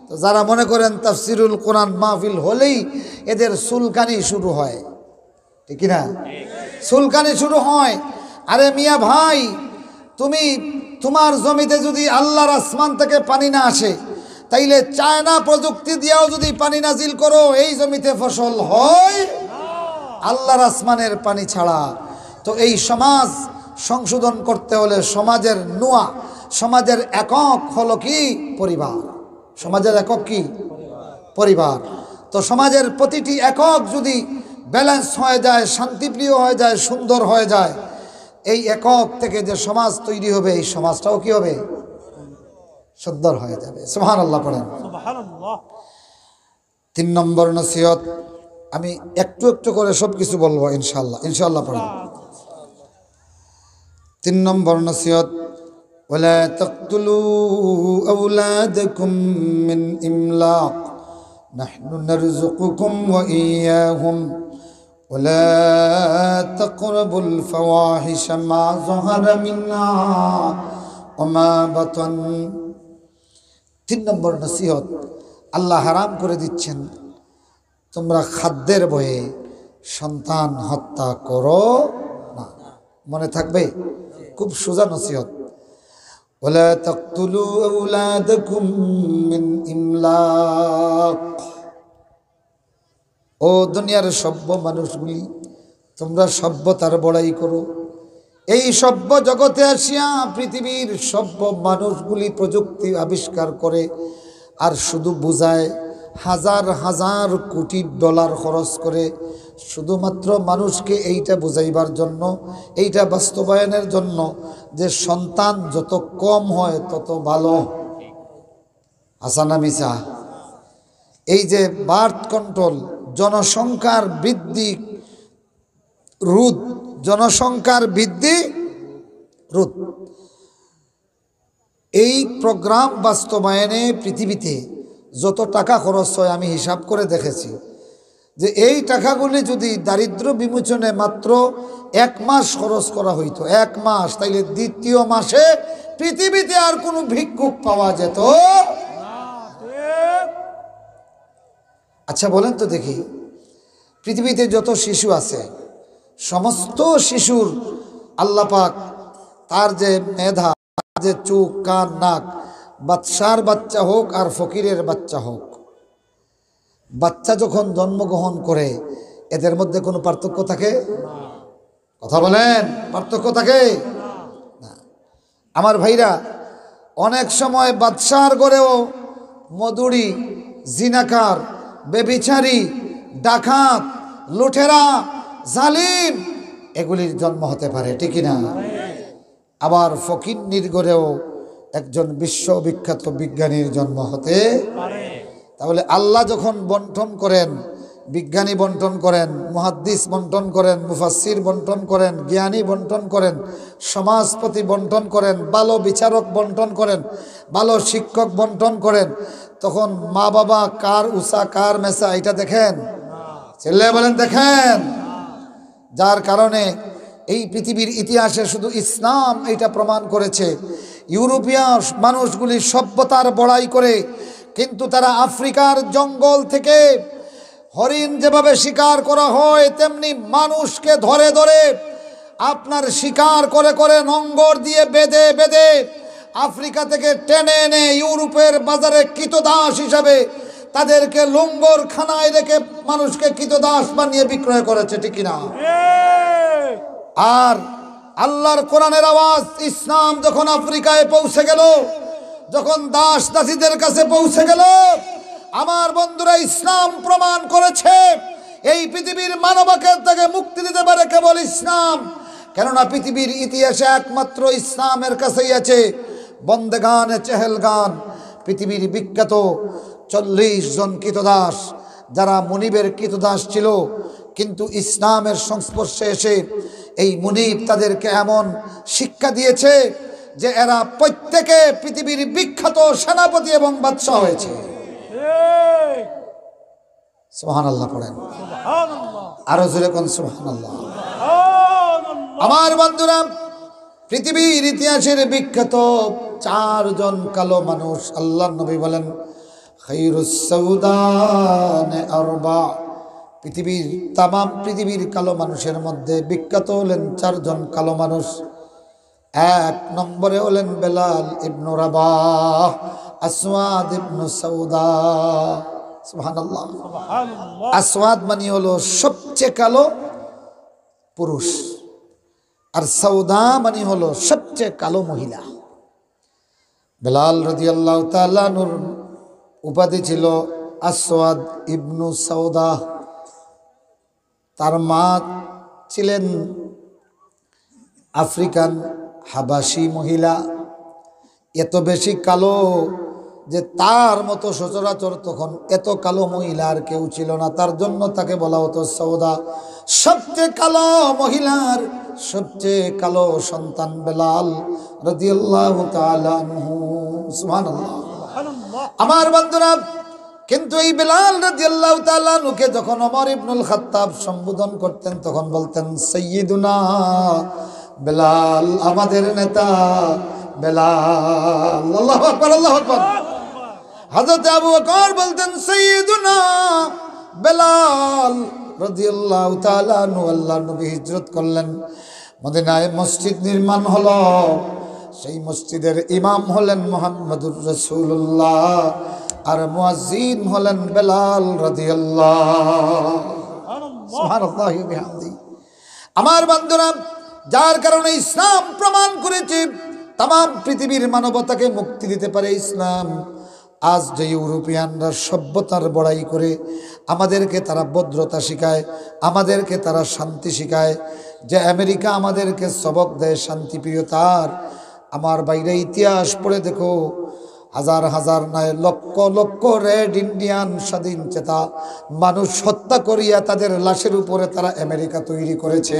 তো যারা মনে করেন তাফসিরুল কোরআন মাহফিল হলেই এদের চুলকানি শুরু হয়, ঠিক কি না? চুলকানি শুরু হয়। আরে মিয়া ভাই, তুমি, তোমার জমিতে যদি আল্লাহর আসমান থেকে পানি না আসে, তাইলে চায়না প্রযুক্তি দিয়াও যদি পানি নাজিল করো, এই জমিতে ফসল হয় আল্লাহর আসমানের পানি ছাড়া। তো এই সমাজ সংশোধন করতে হলে সমাজের নুয়া, সমাজের একক হলো কি? পরিবার। সমাজের একক কি? পরিবার। তো সমাজের প্রতিটি একক যদি ব্যালেন্স হয়ে যায়, শান্তিপ্রিয় হয়ে যায়, সুন্দর হয়ে যায়, এই একক থেকে যে সমাজ তৈরি হবে, এই সমাজটাও কি হবে? সুন্দর হয়ে যাবে। সুবহানাল্লাহ পড়েন। তিন নম্বর নসিহত, আমি একটু একটু করে সব কিছু বলবো ইনশাআল্লাহ। ইনশাআল্লাহ পড়েন। তিন নম্বর নসিহত, ولا تقتلوا أولادكم من إملاق نحن نرزقكم وإياهم ولا تقربوا الفواحش ما ظهر منها وما بطن। তিন নম্বর নসিহত, আল্লাহ হারাম করে দিচ্ছেন তোমরা খাদ্যের ভয়ে সন্তান হত্যা করো না। মনে থাকবে, খুব সোজা নসিহত। ولا تقتلوا أولادكم من إملاق। ও দুনিয়ার সভ্য মানুষগুলি, তোমরা সভ্যতার বড়াই করো। এই সভ্য জগতে আসিয়া পৃথিবীর সভ্য মানুষগুলি প্রযুক্তি আবিষ্কার করে আর শুধু বুঝায়, হাজার হাজার কোটি ডলার খরচ করে শুধুমাত্র মানুষকে এইটা বুঝাইবার জন্য, এইটা বাস্তবায়নের জন্য যে সন্তান যত কম হয় তত ভালো। হাছা না মিছা? এই যে বার্থ কন্ট্রোল, জনসংখ্যার বৃদ্ধি রোধ, জনসংখ্যার বৃদ্ধি রোধ, এই প্রোগ্রাম বাস্তবায়নে পৃথিবীতে যত টাকা খরচ হয় আমি হিসাব করে দেখেছি যে এই টাকাগুলি যদি দারিদ্র বিমোচনে মাত্র এক মাস খরচ করা হইতো, এক মাস, তাইলে দ্বিতীয় মাসে পৃথিবীতে আর কোনো ভিক্ষুক পাওয়া যেত। আচ্ছা বলেন তো দেখি, পৃথিবীতে যত শিশু আছে, সমস্ত শিশুর আল্লাহ পাক তার যে মেধা, তার যে চোখ, কান, নাক, বাদশার বাচ্চা হোক আর ফকিরের বাচ্চা হোক, বাচ্চা যখন জন্মগ্রহণ করে, এদের মধ্যে কোনো পার্থক্য থাকে? কথা বলেন, পার্থক্য থাকে না। আমার ভাইরা, অনেক সময় বাদশার ঘরেও মদুড়ি, জিনাকার, বেবিচারী, ডাকাত, লুটেরা, জালিম, এগুলির জন্ম হতে পারে, ঠিক কি না? আবার ফকিন্নির ঘরেও একজন বিশ্ববিখ্যাত বিজ্ঞানীর জন্ম হতে পারে। তাহলে আল্লাহ যখন বন্টন করেন, বিজ্ঞানী বন্টন করেন, মুহাদ্দিস বন্টন করেন, মুফাসসির বন্টন করেন, জ্ঞানী বন্টন করেন, সমাজপতি বন্টন করেন, ভালো বিচারক বন্টন করেন, ভালো শিক্ষক বন্টন করেন, তখন মা বাবা কার উষা কার মেসা, এটা দেখেন? চিল্লায় বলেন, দেখেন। যার কারণে এই পৃথিবীর ইতিহাসে শুধু ইসলাম এটা প্রমাণ করেছে। ইউরোপীয় মানুষগুলি সভ্যতার বড়াই করে, কিন্তু তারা আফ্রিকার জঙ্গল থেকে হরিণ যেভাবে শিকার করা হয়, তেমনি মানুষকে ধরে ধরে আপনার শিকার করে করে নোঙর দিয়ে বেঁধে বেঁধে আফ্রিকা থেকে টেনে এনে ইউরোপের বাজারে কৃতদাস হিসাবে তাদেরকে লঙ্গরখানায় রেখে মানুষকে কৃতদাস বানিয়ে বিক্রয় করেছে, ঠিক কিনা? আর আল্লাহর কোরআনের আওয়াজ, ইসলাম যখন আফ্রিকায় পৌঁছে গেল, যখন দাস দাসীদের কাছে পৌঁছে গেল, আমার বন্ধুরা, ইসলাম প্রমাণ করেছে এই পৃথিবীর মানবতাকে মুক্তি দিতে পারে কেবল ইসলাম। কেননা পৃথিবীর ইতিহাসে একমাত্র ইসলামের কাছেই আছে বন্দেগানে চেহেলগান, পৃথিবীর বিখ্যাত চল্লিশ জন কৃতদাস, যারা মুনিবের কৃতদাস ছিল, কিন্তু ইসলামের সংস্পর্শে এসে এই মুনিব তাদেরকে এমন শিক্ষা দিয়েছে যে এরা প্রত্যেকে পৃথিবীর বিখ্যাত সেনাপতি এবং বাদশাহ হয়েছে। সুবহানাল্লাহ পড়েন। আরো জোরে কোন সুবহানাল্লাহ। আমার বন্ধুরা, পৃথিবীর ইতিহাসের বিখ্যাত চারজন কালো মানুষ, আল্লাহর নবী বলেন, খাইরুস সাউদানে আরবা। পৃথিবীর, তামাম পৃথিবীর কালো মানুষের মধ্যে বিখ্যাত হলেন চারজন কালো মানুষ। এক নম্বরে হলেন বেলাল ইবনু রাবাহ, আসওয়াদ ইবনু সাউদা। সুবহানাল্লাহ। আসওয়াদ মানে হলো সবচেয়ে কালো পুরুষ, আর সাউদা মানে হলো সবচেয়ে কালো মহিলা। বেলাল রাদিয়াল্লাহু তাআলা আনহুর উপাধি ছিল আসওয়াদ ইবনু সাউদা। তার মা ছিলেন আফ্রিকান হাবাসি মহিলা, এত বেশি কালো যে তার মতো সচরাচর তখন এত কালো মহিলা আর কেউ ছিল না। তার জন্য তাকে বলা হতো সাউদা। সবচেয়ে কালো মহিলার সবচেয়ে কালো সন্তান বেলাল রাদিয়াল্লাহু তাআলা আনহু। সুবহানাল্লাহ। আমার বন্ধুরা, কিন্তু এই বেলাল রাদিয়াল্লাহু তাআলা আনহুকে যখন ওমর ইবনুল খাত্তাব সম্বোধন করতেন, তখন বলতেন, "সাইয়্যিদুনা বেলাল, আমাদের নেতা বেলাল।" আল্লাহু আকবার, আল্লাহু আকবার। হযরত আবু বকর বলতেন, "সাইয়্যিদুনা বেলাল রাদিয়াল্লাহু তাআলা আনহু।" আল্লাহর নবী হিজরত করলেন, মদিনায় মসজিদ নির্মাণ হলো, সেই মসজিদের ইমাম হলেন মুহাম্মদুর রাসূলুল্লাহ, আর মুয়াজ্জিন হলেন বেলাল রাদিয়াল্লাহু। সুবহানাল্লাহি ওয়া বিহামদিহি। আমার বন্ধুরা, যার কারণে ইসলাম প্রমাণ করেছে, তামাম পৃথিবীর মানবতাকে মুক্তি দিতে পারে ইসলাম। আজ যে ইউরোপিয়ানরা সভ্যতার বড়াই করে, আমাদেরকে তারা ভদ্রতা শিখায়, আমাদেরকে তারা শান্তি শিখায়, যে আমেরিকা আমাদেরকে সবক দেয় শান্তিপ্রিয়তার, আমার ভাইরা, ইতিহাস পড়ে দেখো, হাজার হাজার নয়, লক্ষ লক্ষ রেড ইন্ডিয়ান স্বাধীন চেতা মানুষ হত্যা করিয়া তাদের লাশের উপরে তারা আমেরিকা তৈরি করেছে,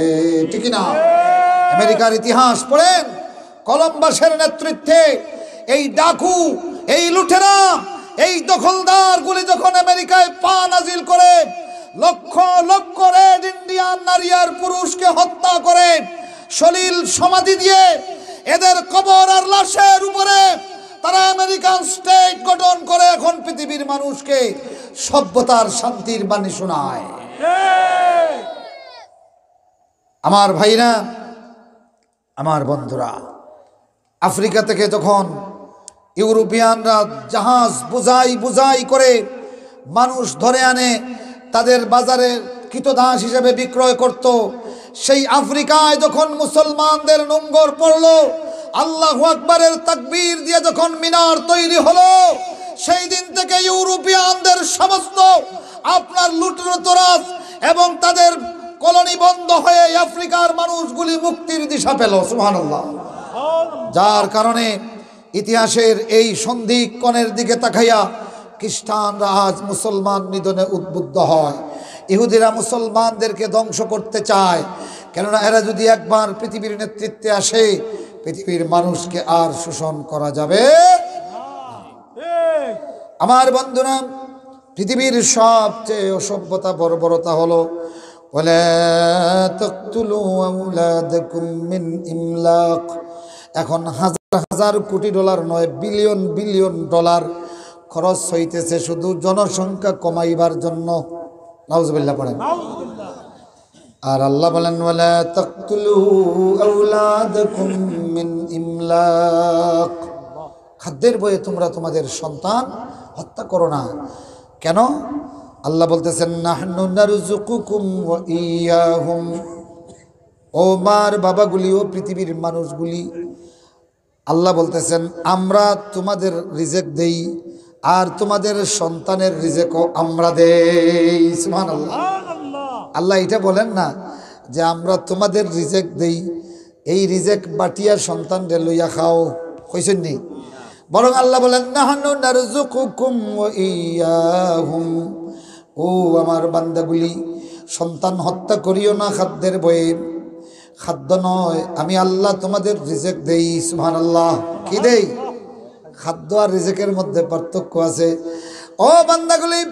ঠিক কি না? আমেরিকার ইতিহাস পড়েন, কলম্বাসের নেতৃত্বে এই ডাকু, এই লুটেরা, এই দখলদারগুলি যখন আমেরিকায় পা নাজিল করে, লক্ষ লক্ষ রেড ইন্ডিয়ান নারী আর পুরুষকে হত্যা করে, সলিল সমাধি দিয়ে এদের কবর আর লাশের উপরে তারা আমেরিকান স্টেট গঠন করে এখন পৃথিবীর মানুষকে সভ্যতার শান্তির বাণী শোনায়। আমার ভাইরা, আমার বন্ধুরা, আফ্রিকা থেকে যখন ইউরোপিয়ানরা জাহাজ বুঝাই বুঝাই করে মানুষ ধরে আনে, তাদের বাজারে কৃতদাস হিসেবে বিক্রয় করত, সেই আফ্রিকায় যখন মুসলমানদের নোঙ্গর পড়লো, আল্লাহু আকবারের তাকবীর দিয়ে যখন মিনার তৈরি হলো, সেই দিন থেকে ইউরোপিয়ানদের সমস্ত আপনার লুটতরাজ এবং তাদের কলোনি বন্ধ হয়ে আফ্রিকার মানুষগুলি মুক্তির দিশা পেল। সুবহানাল্লাহ। যার কারণে ইতিহাসের এই সন্ধিক্ষণের দিকে তাকাইয়া খ্রিস্টানরা আজ মুসলমান নিধনে উদ্বুদ্ধ হয়। ইহুদিরা মুসলমানদেরকে ধ্বংস করতে চায়, কেননা এরা যদি একবার পৃথিবীর নেতৃত্বে আসে, পৃথিবীর মানুষকে আর শোষণ করা যাবে না। আমার বন্ধুরা, পৃথিবীর সবচেয়ে অসভ্যতা, বর্বরতা হলো ওয়ালা তাকতুলু আওলাদাকুম মিন ইমলাক। এখন হাজার হাজার কোটি ডলার নয়, বিলিয়ন বিলিয়ন ডলার খরচ হইতেছে শুধু জনসংখ্যা কমাইবার জন্য। নাউজুবিল্লাহ পড়েন। আর আল্লাহ বলেন, "ওয়ালা তাকতুলু আওলাদাকুম মিন ইমলাক।" খাদ্যের ভয়ে তোমরা তোমাদের সন্তান হত্যা করো না। কেন? আল্লাহ বলতেছেন, "নাহনু নারযুকুকুম ওয়া ইয়াহুম।" ও মার বাবাগুলি, ও পৃথিবীর মানুষগুলি, আল্লাহ বলতেছেন, "আমরা তোমাদের রিজিক দেই, আর তোমাদের সন্তানের রিজিকও আমরা দেই।" সুবহানাল্লাহ। আল্লাহ এটা বলেন না যে, "আমরা তোমাদের রিজিক দেই, এই রিজিক বাটিয়া সন্তানরে লইয়া খাও", কইছেন নি? বরং আল্লাহ বলেন, "নাহনু নারযুকুকুম ওয়া ইয়াহুম।" ও আমার বান্দাগুলি, সন্তান হত্যা করিও না খাদ্যের ভয়ে। খাদ্য নয়, আমি আল্লাহ তোমাদের রিজিক দেই। সুবহানাল্লাহ। কি দেই? খাদ্য আর রিজিকের মধ্যে পার্থক্য আছে। ও বান্দাগুলি,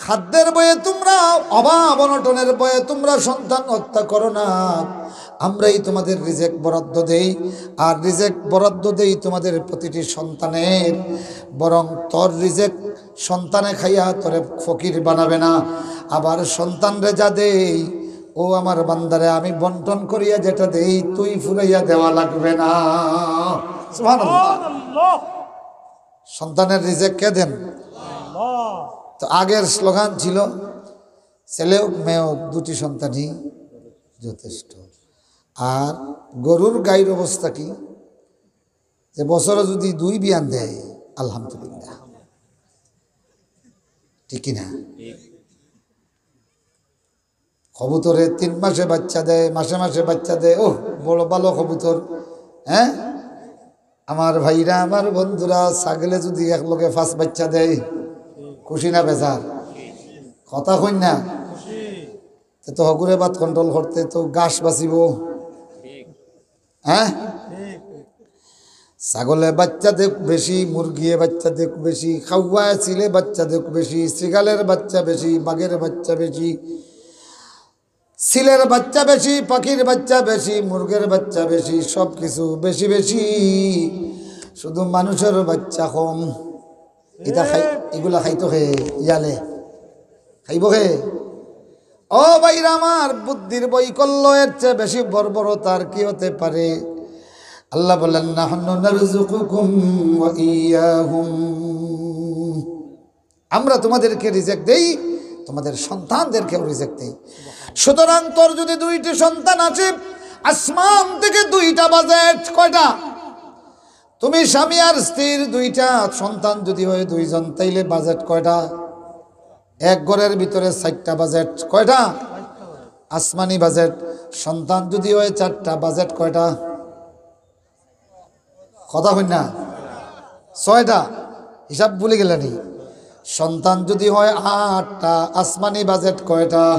খাদ্যের ভয়ে তোমরা, অভাব অনটনের ভয়ে তোমরা সন্তান হত্যা করো না। আমরাই তোমাদের রিজিক বরাদ্দ দেই, আর রিজিক বরাদ্দ দেই তোমাদের প্রতিটি সন্তানের। বরং তোর রিজিক সন্তানে খাইয়া তোরে ফকির বানাবে না। আবার সন্তানরে যা দেই, ও আমার বান্দারে, আমি বন্টন করিয়া যেটা দেই, তুই ফুরাইয়া দেওয়া লাগবে না। সুবহানাল্লাহ। সন্তানের রিজিক কে দেন? তো আগের স্লোগান ছিল, "ছেলে হোক মেয়ে হোক, দুটি সন্তানই যথেষ্ট।" আর গরুর গাইর অবস্থা কি? যে বছরে যদি দুই বিয়ান দেয়, আলহামদুলিল্লাহ। ঠিক কি না? কবুতরে তিন মাসে বাচ্চা দেয়, মাসে মাসে বাচ্চা দেয়, ওহ, বড় ভালো কবুতর। হ্যাঁ, আমার ভাইরা, আমার বন্ধুরা, ছাগলে যদি এক লগে পাঁচ বাচ্চা দেয়, খুশি না বেজার? কথা কইন না। তে তো হগুরে ভাত কন্ট্রোল করতে তো ঘাস বাঁচিব। হ্যাঁ, ছাগলে বাচ্চা দেক বেশি, মুরগিয়ে বাচ্চা দেক বেশি, কাউয়ায় চিলে বাচ্চা দেক বেশি, সিগালের বাচ্চা বেশি, বাঘের বাচ্চা বেশি, চিলের বাচ্চা বেশি, পাখির বাচ্চা বেশি, মুরগের বাচ্চা বেশি, সব কিছু বেশি বেশি। শুধু মানুষের বাচ্চা কম। এটা খাই, এগুলা খাইতো কে? ইয়ালে খাইব কে? ও ভাইরা আমার, বুদ্ধির বৈকল্য, এর চেয়ে বেশি বর্বরতা আর কি হতে পারে? আল্লাহ বলেন, "নাহনু নারযুকুকুম ওয়া ইয়াহুম।" আমরা তোমাদেরকে রিজিক দেই, তোমাদের সন্তানদেরকেও রিজিক দেই। সুতরাং তোর যদি দুইটি সন্তান আছে, আসমান থেকে দুইটা বাজেট, কয়টা? তুমি স্বামী আর স্ত্রীর দুইটা সন্তান যদি হয় দুইজন, তাইলে বাজেট কয়টা? এক ঘরের ভিতরে চারটা বাজেট। কয়টা? আসমানি বাজেট। সন্তান যদি হয় চারটা, বাজেট কয়টা? কথা কইন না। ছয়টা। হিসাব ভুলি গেলানি? সন্তান যদি হয় আটটা, আসমানি বাজেট কয়টা?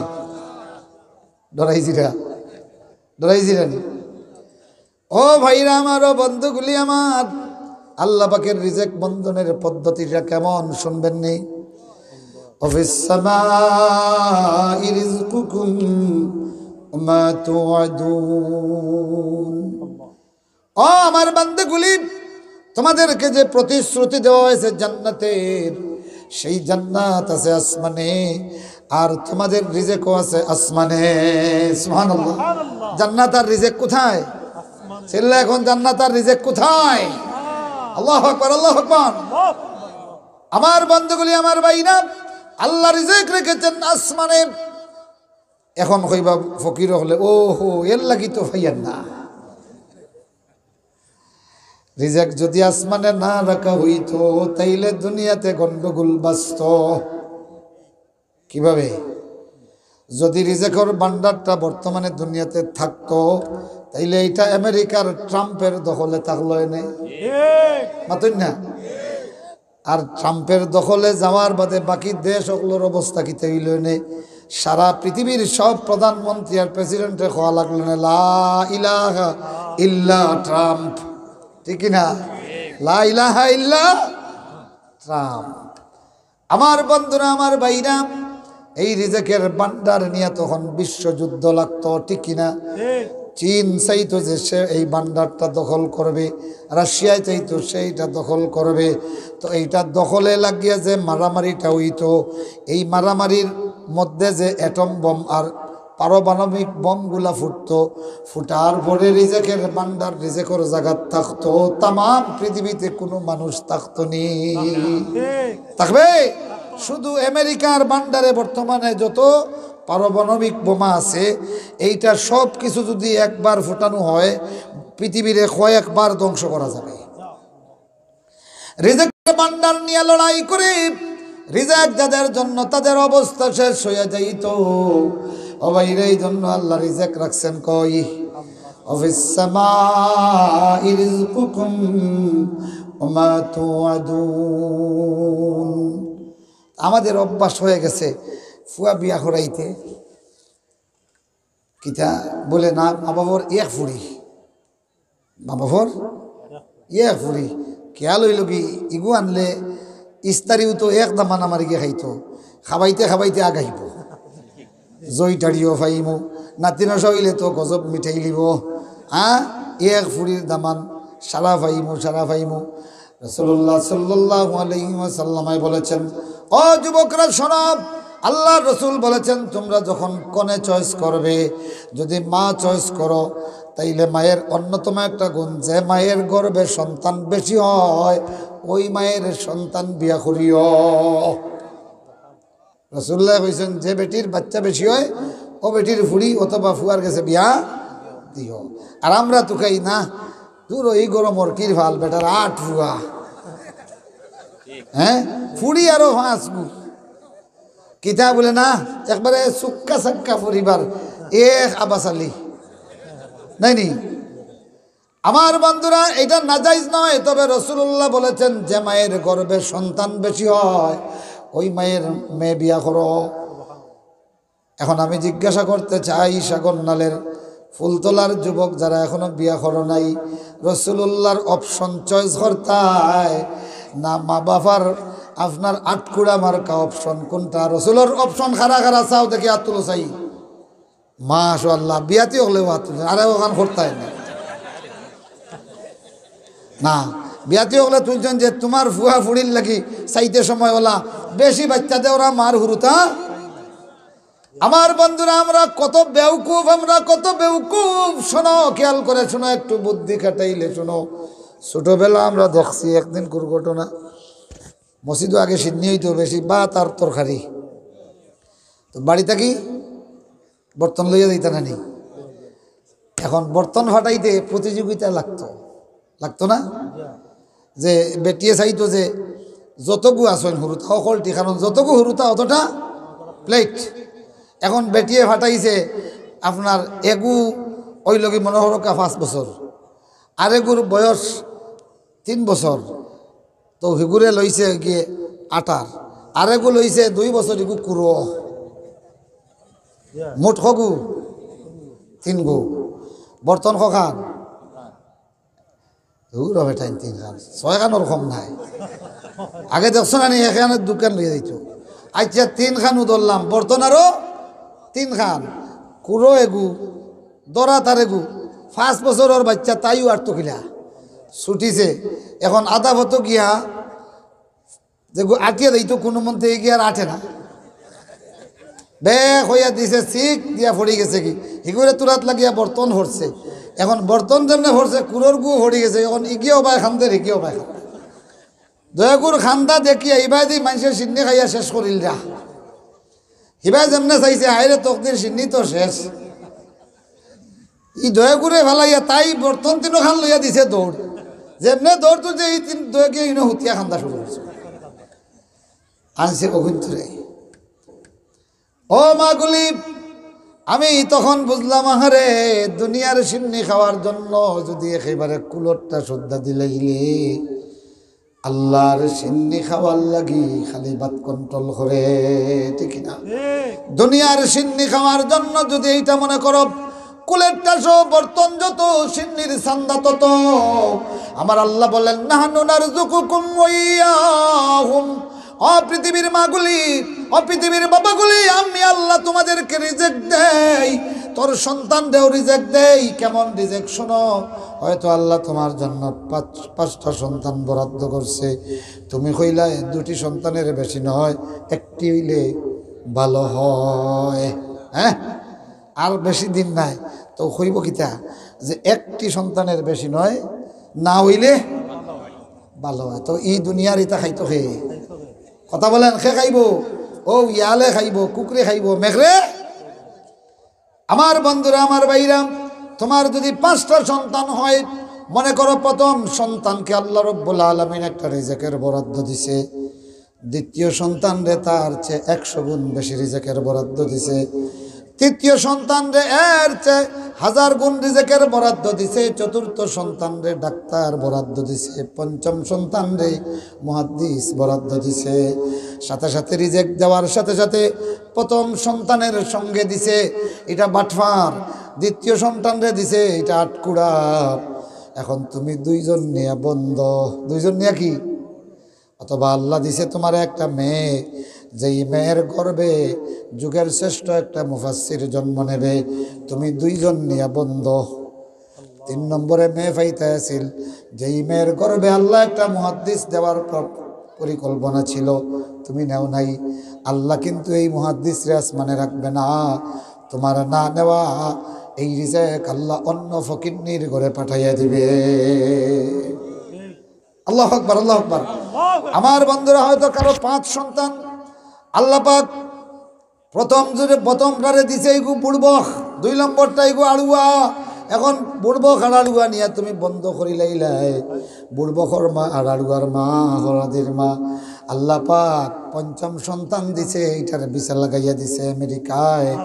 ডরাইছিরা? ডরাইছিরা নি? ও ভাইরা আমার, ও বন্ধুগুলি আমার, আল্লাহ পাকের রিজিক বন্টনের পদ্ধতিটা কেমন শুনবেন নি? "ওয়া ফিস সামাই রিজকুকুম ওয়া মা তুআদুন।" ও আমার বান্দাগুলি, তোমাদেরকে যে প্রতিশ্রুতি দেওয়া হয়েছে জান্নাতের, সেই জান্নাত আছে আসমানে, আর তোমাদের রিজিকও আছে আসমানে। সুবহানাল্লাহ। জান্নাত আর রিজিক কোথায়? চিল্লা এখন, জান্নাত আর রিজিক কোথায়? আল্লাহু আকবার, আল্লাহু আকবার। আমার বন্ধুগুলি, আমার ভাইরা, আল্লাহ রিজিক রেখেছেন আসমানে। এখন কইবা ফকির অকলে, "ও হো, এর লাগি তো পাইয়ার না।" রিজেক যদি আসমানে না রাখা হইতো, তাইলে দুনিয়াতে গন্ডগোল বাজতো। কিভাবে? যদি রিজেকর ভান্ডারটা বর্তমানে দুনিয়াতে থাকতো, তাইলে এটা আমেরিকার ট্রাম্পের দখলে থাকলো এনে। মাতুন না? আর ট্রাম্পের দখলে যাওয়ার বাদে বাকি দেশ অকলর অবস্থা কিতা অইলো নে? সারা পৃথিবীর সব প্রধানমন্ত্রী আর প্রেসিডেন্টে কওয়া লাগলো নে, "লা ইলাহা ইল্লা ট্রাম্প।" ঠিক কি না? "লা ইলাহা ইল্লা ট্রাম্প।" আমার বন্ধুরা, আমার ভাইরা, এই রিজেকের ভান্ডার নিয়া তখন বিশ্বযুদ্ধ লাগতো, ঠিক কি না? চীন চাইতো যে সে এই ভান্ডারটা দখল করবে, রাশিয়ায় চাইতো সেইটা দখল করবে। তো এইটা দখলে লাগিয়া যে মারামারিটা হইতো, এই মারামারির মধ্যে যে অ্যাটম বোম আর পারমাণবিক বোমগুলা ফুটতো, ফুটার পরে রিজেকের ভান্ডার, রিজেকর জাগাত থাকতো, তামাম পৃথিবীতে কোনো মানুষ থাকতো নি। থাকবে? শুধু আমেরিকার ভান্ডারে বর্তমানে যত পারমাণবিক বোমা আছে, এইটা সব কিছু যদি একবার ফুটানো হয়, পৃথিবীরে কয়েকবার ধ্বংস করা যাবে। রিজেকের ভান্ডার নিয়ে লড়াই করে রিজেক যাদের জন্য, তাদের অবস্থা শেষ হইয়া যাইতো। ও ভাইরে, এই জন্য আল্লাহ রিজেক রাখছেন কই? "ওয়া ফিস সামাই রিজকুকুম ওয়া মা তুআদুন।" আমাদের অভ্যাস হয়ে গেছে ফুয়া বিয়া করাইতে, কিতা বলে না, মা বাবার এক ফুড়ি, মা বাবার এক ফুড়ি। খেয়াল হইল কি, ইগু আনলে ইস্তারিও তো এক দামান আমার গিয়ে খাইতো, খাবাইতে খাবাইতে আগাইব। জয় টাড়িও পাইমু, নাতি নশা হইলে তো গজব মিঠাই লিব। হ্যাঁ, এক ফুড়ির দামান সারা পাইমু, সারা পাইমু। রাসূলুল্লাহ সাল্লাল্লাহু আলাইহি ওয়াসাল্লাম বলেছেন, "ও যুবকরা শোনো, আল্লাহর রসুল বলেছেন, তোমরা যখন কনে চয়েস করবে, যদি মা চয়েস করো, তাইলে মায়ের অন্যতম একটা গুণ, যে মায়ের গর্ভে সন্তান বেশি হয়, ওই মায়ের সন্তান বিয়া করিও।" রাসূলুল্লাহ কইছেন, "যে বেটির বাচ্চা বেশি হয়, ও বেটির ফুড়ি অথবা ফুয়ার গেছে বিয়া দিও।" আর আমরা তো কই না, "দূর, এই গরমর কির ফাল, বেটার আট ফুয়া।" হ্যাঁ, ফুড়ি আরো পাঁচ গু। কিতা বলে না, একবারে সুক্কা সাক্কা পরিবার, এক আবাস আলী। নাই নি? আমার বন্ধুরা, এটা নাজাইজ নয়, তবে রাসূলুল্লাহ বলেছেন, যে মায়ের গর্ভে সন্তান বেশি হয়, ওই মায়ের মেয়ে বিয়া করো। এখন আমি জিজ্ঞাসা করতে চাই, সাগরনালের ফুলতলার যুবক যারা এখনো বিয়া করো নাই, রাসূলুল্লাহর অপশন চয়েস করতায় না মা বাবার আপনার আটকুড়া মার্কা অপশন কোনটা? রাসূলর অপশন খারা খারা চাও দেখি, আত তুলো চাই। মাশাআল্লাহ, বিয়াতি হকলে আত তুলছেন, আরে ওখান করতায় না। না, বিয়াতি হকলে তুলছেন যে তোমার ফুয়া ফুড়ির লাগি চাইতে সময় ওলা বেশি বাচ্চা দেওরা মার হুরুতা। আমার বন্ধুরা, আমরা কত বেউকুফ, আমরা কত বেউকুফ। শোনো, খেয়াল করে শোনো, একটু বুদ্ধি খাটাইলে শোনো। ছোটবেলা আমরা দেখছি একদিন দুর্ঘটনা, মসজিদও আগে সিন্নি হইতো বেশি, বা তার তরকারি, তো বাড়ি থাকি বর্তন লইয়া যাইতা না নি? এখন বর্তন ফাটাইতে প্রতিযোগিতা লাগতো, লাগতো না? যে বেটিয়ে চাইতো যে যতগু আছইন হুরুতা হকলটি, কারণ যতগু হুরুতা অতটা প্লেট। এখন বেটিয়ে ফাটাইছে আপনার এগু ওই লগি মনে হরকা পাঁচ বছর, আরেগুর বয়স তিন বছর, তো হিগুরে লইছে গিয়ে আটার, আরেগু লইছে দুই বছর, ইগু কুরো। মোট কগু? তিন গু। বর্তন কখান? দূর হবে টাইম তিন খান, ছয় খানোর কম নাই। আগে দেখছো না নি, এখানে দোকান লইয়া দিত। আচ্ছা, তিন খান ধরলাম, বর্তন আরো তিন খান, কুরো এগু, দরা তার এগু, পাঁচ বছরর বাচ্চা, তাইও আর তো কিলা ছুটিছে। এখন আধা পথ গিয়া যে গু-, আটিয়া যাইতো কোনো মন্তে এগিয়ে আর আটে না। বেক হইয়া দিছে, চিক দিয়া পড়ি গেছে কি। হিগুরে তুরাত লাগিয়া বর্তন হরছে। এখন বর্তন যেমনে হরছে, কুরোর গু হরি গেছে। এখন ইগিয়েও বায় খান্দের, হিগিয়েও বায় খান্দের। দয়াগুর খান্দা দেখিয়া ইবাদি মানুষের সিন্নি খাইয়া শেষ করিল যা। হিবায় যেমনে চাইছে, "হায়রে তকদির, শিন্নি তো শেষ।" ই দয়া করে ফালাইয়া তাই বর্তন তিনখান লইয়া দিছে দৌড়। যেমনে দৌড় তুলছে, এই তিন দয়া গিয়া ইনো হুতিয়া খান্দা শুরু করছে। আনছে অগুইন্তরে। ও মাগুলি, আমি তখন বুঝলাম, আহারে, দুনিয়ার শিন্নি খাওয়ার জন্য যদি একেবারে কুলরটা শ্রদ্ধা দিলাইলে, আল্লাহর শিন্নি খাওয়ার লাগি খালি ভাত কন্ট্রোল করে, ঠিক না? দুনিয়ার শিন্নি খাওয়ার জন্য যদি এইটা মনে করো, কুলেরটা সহ বর্তন যত, শিন্নির চান্দা তত। আমার আল্লাহ বলেন, "নাহনু নারযুকুকুম ওয়া ইয়াহুম।" ও পৃথিবীর মাগুলি, ও পৃথিবীর বাবাগুলি, আমি আল্লাহ তোমাদেরকে রিজিক দেই, তোর সন্তানরেও রিজিক দেই। কেমন রিজিক? শোনো, হয়তো আল্লাহ তোমার জন্য পাঁচ, পাঁচটা সন্তান বরাদ্দ করছে, তুমি কইলায় দুটি সন্তানের বেশি নয়, একটি হইলে ভালো হয়। হ্যাঁ, আর বেশি দিন নাই, তো কইব কিতা যে একটি সন্তানের বেশি নয়, না হইলে ভালো হয়। তো এই দুনিয়ার ইতা খাইতো কে? কথা বলেন, কে খাইব? ও ইয়ালে খাইব, কুকুরে খাইব, মেঘরে? আমার বন্ধুরা, আমার ভাইরা, তোমার যদি পাঁচটা সন্তান হয়, মনে করো প্রথম সন্তানকে আল্লাহ রব্বুল আলামিন একটা রিজিকের বরাদ্দ দিছে, দ্বিতীয় সন্তানরে তার চেয়ে একশো গুণ বেশি রিজিকের বরাদ্দ দিছে, তৃতীয় সন্তানরে এর চেয়ে হাজার গুণ রিজিকের বরাদ্দ দিছে, চতুর্থ সন্তানরে ডাক্তার বরাদ্দ দিছে, পঞ্চম সন্তানরে মুহাদ্দিস বরাদ্দ দিছে। সাথে সাথে রিজিক দেওয়ার সাথে সাথে প্রথম সন্তানের সঙ্গে দিছে, এটা বাটফার, দ্বিতীয় সন্তানরে দিছে, এটা আটকুড়া। এখন তুমি দুইজন নিয়া বন্ধ, দুইজন নিয়া কি? অথবা আল্লাহ দিছে তোমার একটা মেয়ে, যেই মেয়ের গর্ভে যুগের শ্রেষ্ঠ একটা মুফাসসির জন্ম নেবে, তুমি দুইজন নিয়া বন্ধ। তিন নম্বরে মেয়ে পাইতা আছিল, যেই মেয়ের গর্ভে আল্লাহ একটা মুহাদ্দিস দেওয়ার প্র-, পরিকল্পনা ছিল, তুমি নেও নাই। আল্লাহ কিন্তু এই মুহাদ্দিসরে আসমানে রাখবে না, তোমার না নেওয়া এই রিজিক আল্লাহ অন্য ফকিন্নির ঘরে পাঠাইয়া দিবে। আল্লাহু আকবার, আল্লাহু আকবার। আমার বন্ধুরা, হয়তো কারো পাঁচ সন্তান, আল্লাহ পাক প্রথম জুড়ে প্রথমটারে দিছে এইগু বুড়বক, দুই নম্বরটা এইগু আড়ুয়া। এখন বুড়বক আর আড়ুয়া নিয়া তুমি বন্ধ করিলাইলায়। বুড়বকর মা আর আড়ুয়ার মা, হরাদির মা। আল্লাহ পাক পঞ্চম সন্তান দিছে, এইটার ভিসা লাগাইয়া দিছে আমেরিকায়,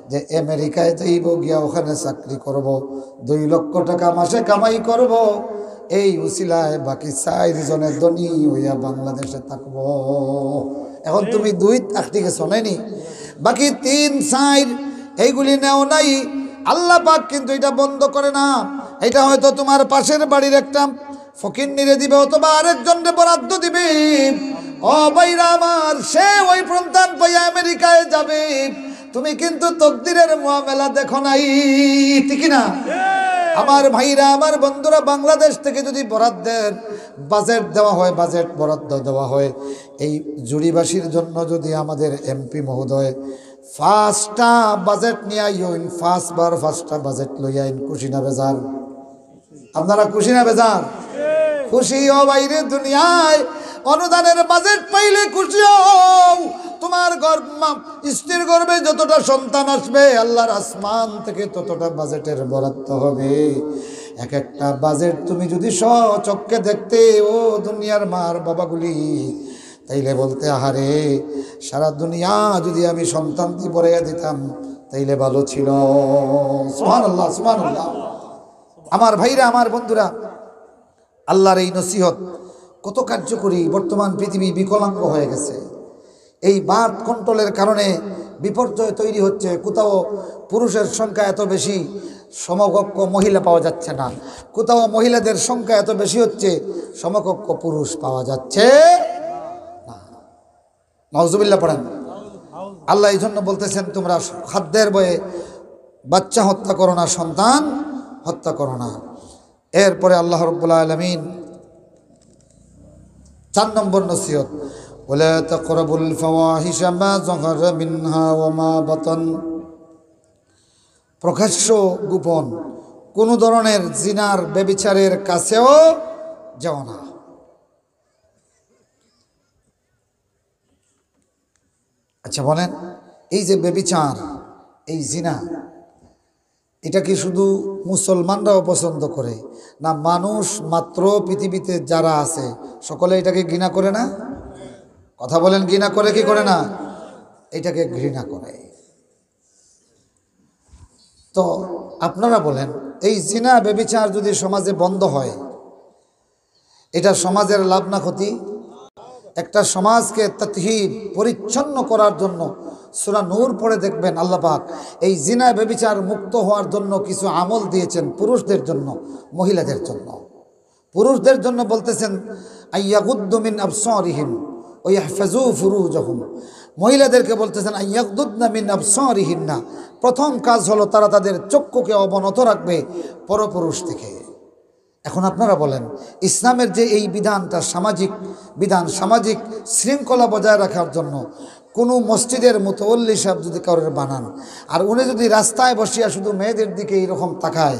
যে আমেরিকায় যাইব, গিয়া ওখানে চাকরি করব, দুই লক্ষ টাকা মাসে কামাই করব। এই উসিলায় বাকি চাইর জনে ধনী হইয়া বাংলাদেশে থাকব। এখন তুমি দুই আটকি গেছো, নাইনি? বাকি তিন চাইর এইগুলি নেও নাই। আল্লাহ পাক কিন্তু এটা বন্ধ করে না। এটা হয়তো তোমার পাশের বাড়ির একটা ফকিন্নিরে দিবে অথবা আরেকজনরে বরাদ্দ দিবে। ও ভাইরা আমার, সে ওই সন্তান পাইয়া আমেরিকায় যাবে। তুমি কিন্তু তকদিরের মামলা দেখো নাই, ঠিক না? আমার ভাইরা, আমার বন্ধুরা, বাংলাদেশ থেকে যদি বরাদ্দের বাজেট দেওয়া হয়, বাজেট বরাদ্দ দেওয়া হয়, এই জুড়িবাসীর জন্য যদি আমাদের এমপি মহোদয় পাঁচটা বাজেট নিয়া আইন, পাঁচবার পাঁচটা বাজেট লইয়া আইন, খুশি না বেজার? আপনারা খুশি না বেজার? খুশি। ও বাইরে দুনিয়ায় অনুদানের বাজেট পাইলে খুশি হও। তোমার গর্ভ, মা, স্ত্রীর গর্ভে যতটা সন্তান আসবে, আল্লাহর আসমান থেকে ততটা বাজেটের বরাদ্দ হবে। এক একটা বাজেট তুমি যদি স্বচক্ষে দেখতে, ও দুনিয়ার মার বাবাগুলি, তাইলে বলতে, "আহারে, সারা দুনিয়া যদি আমি সন্তান দিয়ে ভরাইয়া দিতাম, তাইলে ভালো ছিল।" সুবহানাল্লাহ, সুবহানাল্লাহ। আমার ভাইরা, আমার বন্ধুরা, আল্লাহর এই নসিহত কত কার্যকরী। বর্তমান পৃথিবী বিকলাঙ্গ হয়ে গেছে। এই বার্থ কন্ট্রোলের কারণে বিপর্যয় তৈরি হচ্ছে। কোথাও পুরুষের সংখ্যা এত বেশি, সমকক্ষ মহিলা পাওয়া যাচ্ছে না, কোথাও মহিলাদের সংখ্যা এত বেশি হচ্ছে, সমকক্ষ পুরুষ পাওয়া যাচ্ছে না। নাউজুবিল্লাহ পড়েন। আল্লাহ এই জন্য বলতেছেন, "তোমরা খাদ্যের ভয়ে বাচ্চা হত্যা করো না, সন্তান হত্যা করো না।" এরপরে আল্লাহ রাব্বুল আলামিন চার নম্বর নসিহত, "ওয়ালা তাকরাবুল ফাওয়াহিশা মা যাহারা মিনহা ওয়া মা বাতান।" প্রকাশ্য গোপন কোনো ধরনের জিনার, ব্যভিচারের কাছেও যাও না। আচ্ছা বলেন, এই যে ব্যভিচার, এই জিনা, এটা কি শুধু মুসলমানরাও পছন্দ করে? না, মানুষ মাত্র পৃথিবীতে যারা আছে, সকলে এটাকে ঘৃণা করে না? কথা বলেন, ঘৃণা করে কি করে না? এটাকে ঘৃণা করে। তো আপনারা বলেন, এই জিনা ব্যভিচার যদি সমাজে বন্ধ হয়, এটা সমাজের লাভ না ক্ষতি? একটা সমাজকে তাতহির, পরিচ্ছন্ন করার জন্য সূরা নূর পড়ে দেখবেন, আল্লাহ পাক এই জিনা ব্যভিচার মুক্ত হওয়ার জন্য কিছু আমল দিয়েছেন পুরুষদের জন্য, মহিলাদের জন্য। পুরুষদের জন্য বলতেছেন, "আইয়াগুদ্দু মিন আবসারিহিম ওয়া ইয়াহফাজু ফুরুজাহুম।" মহিলাদেরকে বলতেছেন, "আইয়াগুদ্দুনা মিন আবসারিহিন্না।" প্রথম কাজ হলো তারা তাদের চক্ষুকে অবনত রাখবে পরপুরুষ থেকে। এখন আপনারা বলেন, ইসলামের যে এই বিধানটা সামাজিক বিধান, সামাজিক শৃঙ্খলা বজায় রাখার জন্য, কোনো মসজিদের মুতওয়াল্লি সাহেব যদি কারোর বানান, আর উনি যদি রাস্তায় বসিয়া শুধু মেয়েদের দিকে এইরকম তাকায়,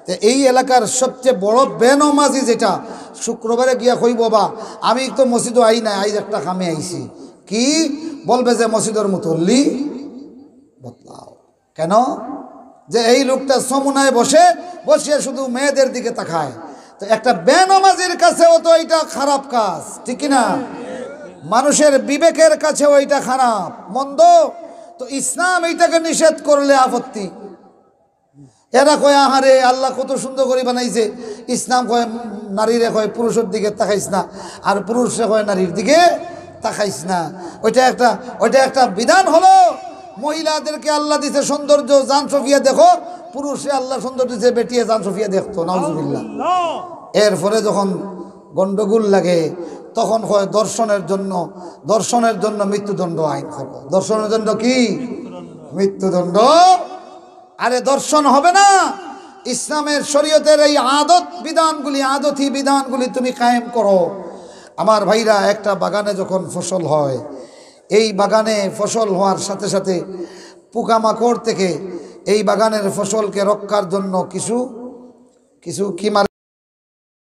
তো এই এলাকার সবচেয়ে বড় বেনমাজি যেটা, শুক্রবারে গিয়া কইব, "বা, আমি তো মসজিদও আই না, আইজ একটা কামে আইছি।" কি বলবে যে মসজিদের মুতওয়াল্লি বদলাও? কেন? যে এই লোকটা সমুনায় বসে, বসিয়া শুধু মেয়েদের দিকে তাকায়। তো একটা বেনমাজির কাছেও তো এটা খারাপ কাজ, ঠিক কি না? মানুষের বিবেকের কাছেও এটা খারাপ, মন্দ। তো ইসলাম এইটাকে নিষেধ করলে আপত্তি। এরা কয়, "আহারে, আল্লাহ কত সুন্দর করে বানাইছে।" ইসলাম কয়, নারীরে কয়, "পুরুষের দিকে তাকাইস না, আর পুরুষরে কয়, নারীর দিকে তাকাইস না।" ওইটা একটা, ওইটা একটা বিধান হলো, মহিলাদেরকে আল্লাহ দিছে সৌন্দর্য, জান সফিয়া দেখো, পুরুষে আল্লাহ সৌন্দর্য দিছে, বেটিয়ে জান সফিয়া দেখতো, নাউজুবিল্লাহ। এরপরে যখন গন্ডগোল লাগে, তখন কয়, "ধর্ষণের জন্য, ধর্ষণের জন্য মৃত্যুদণ্ড আইন করো।" ধর্ষণের জন্য কি? মৃত্যুদণ্ড। আরে, ধর্ষণ হবে না। ইসলামের শরীয়তের এই আদত বিধানগুলি, আদতি বিধানগুলি তুমি কায়েম করো। আমার ভাইরা, একটা বাগানে যখন ফসল হয়, এই বাগানে ফসল হওয়ার সাথে সাথে পোকামাকড় থেকে এই বাগানের ফসলকে রক্ষার জন্য কিছু, কিছু কি মারে?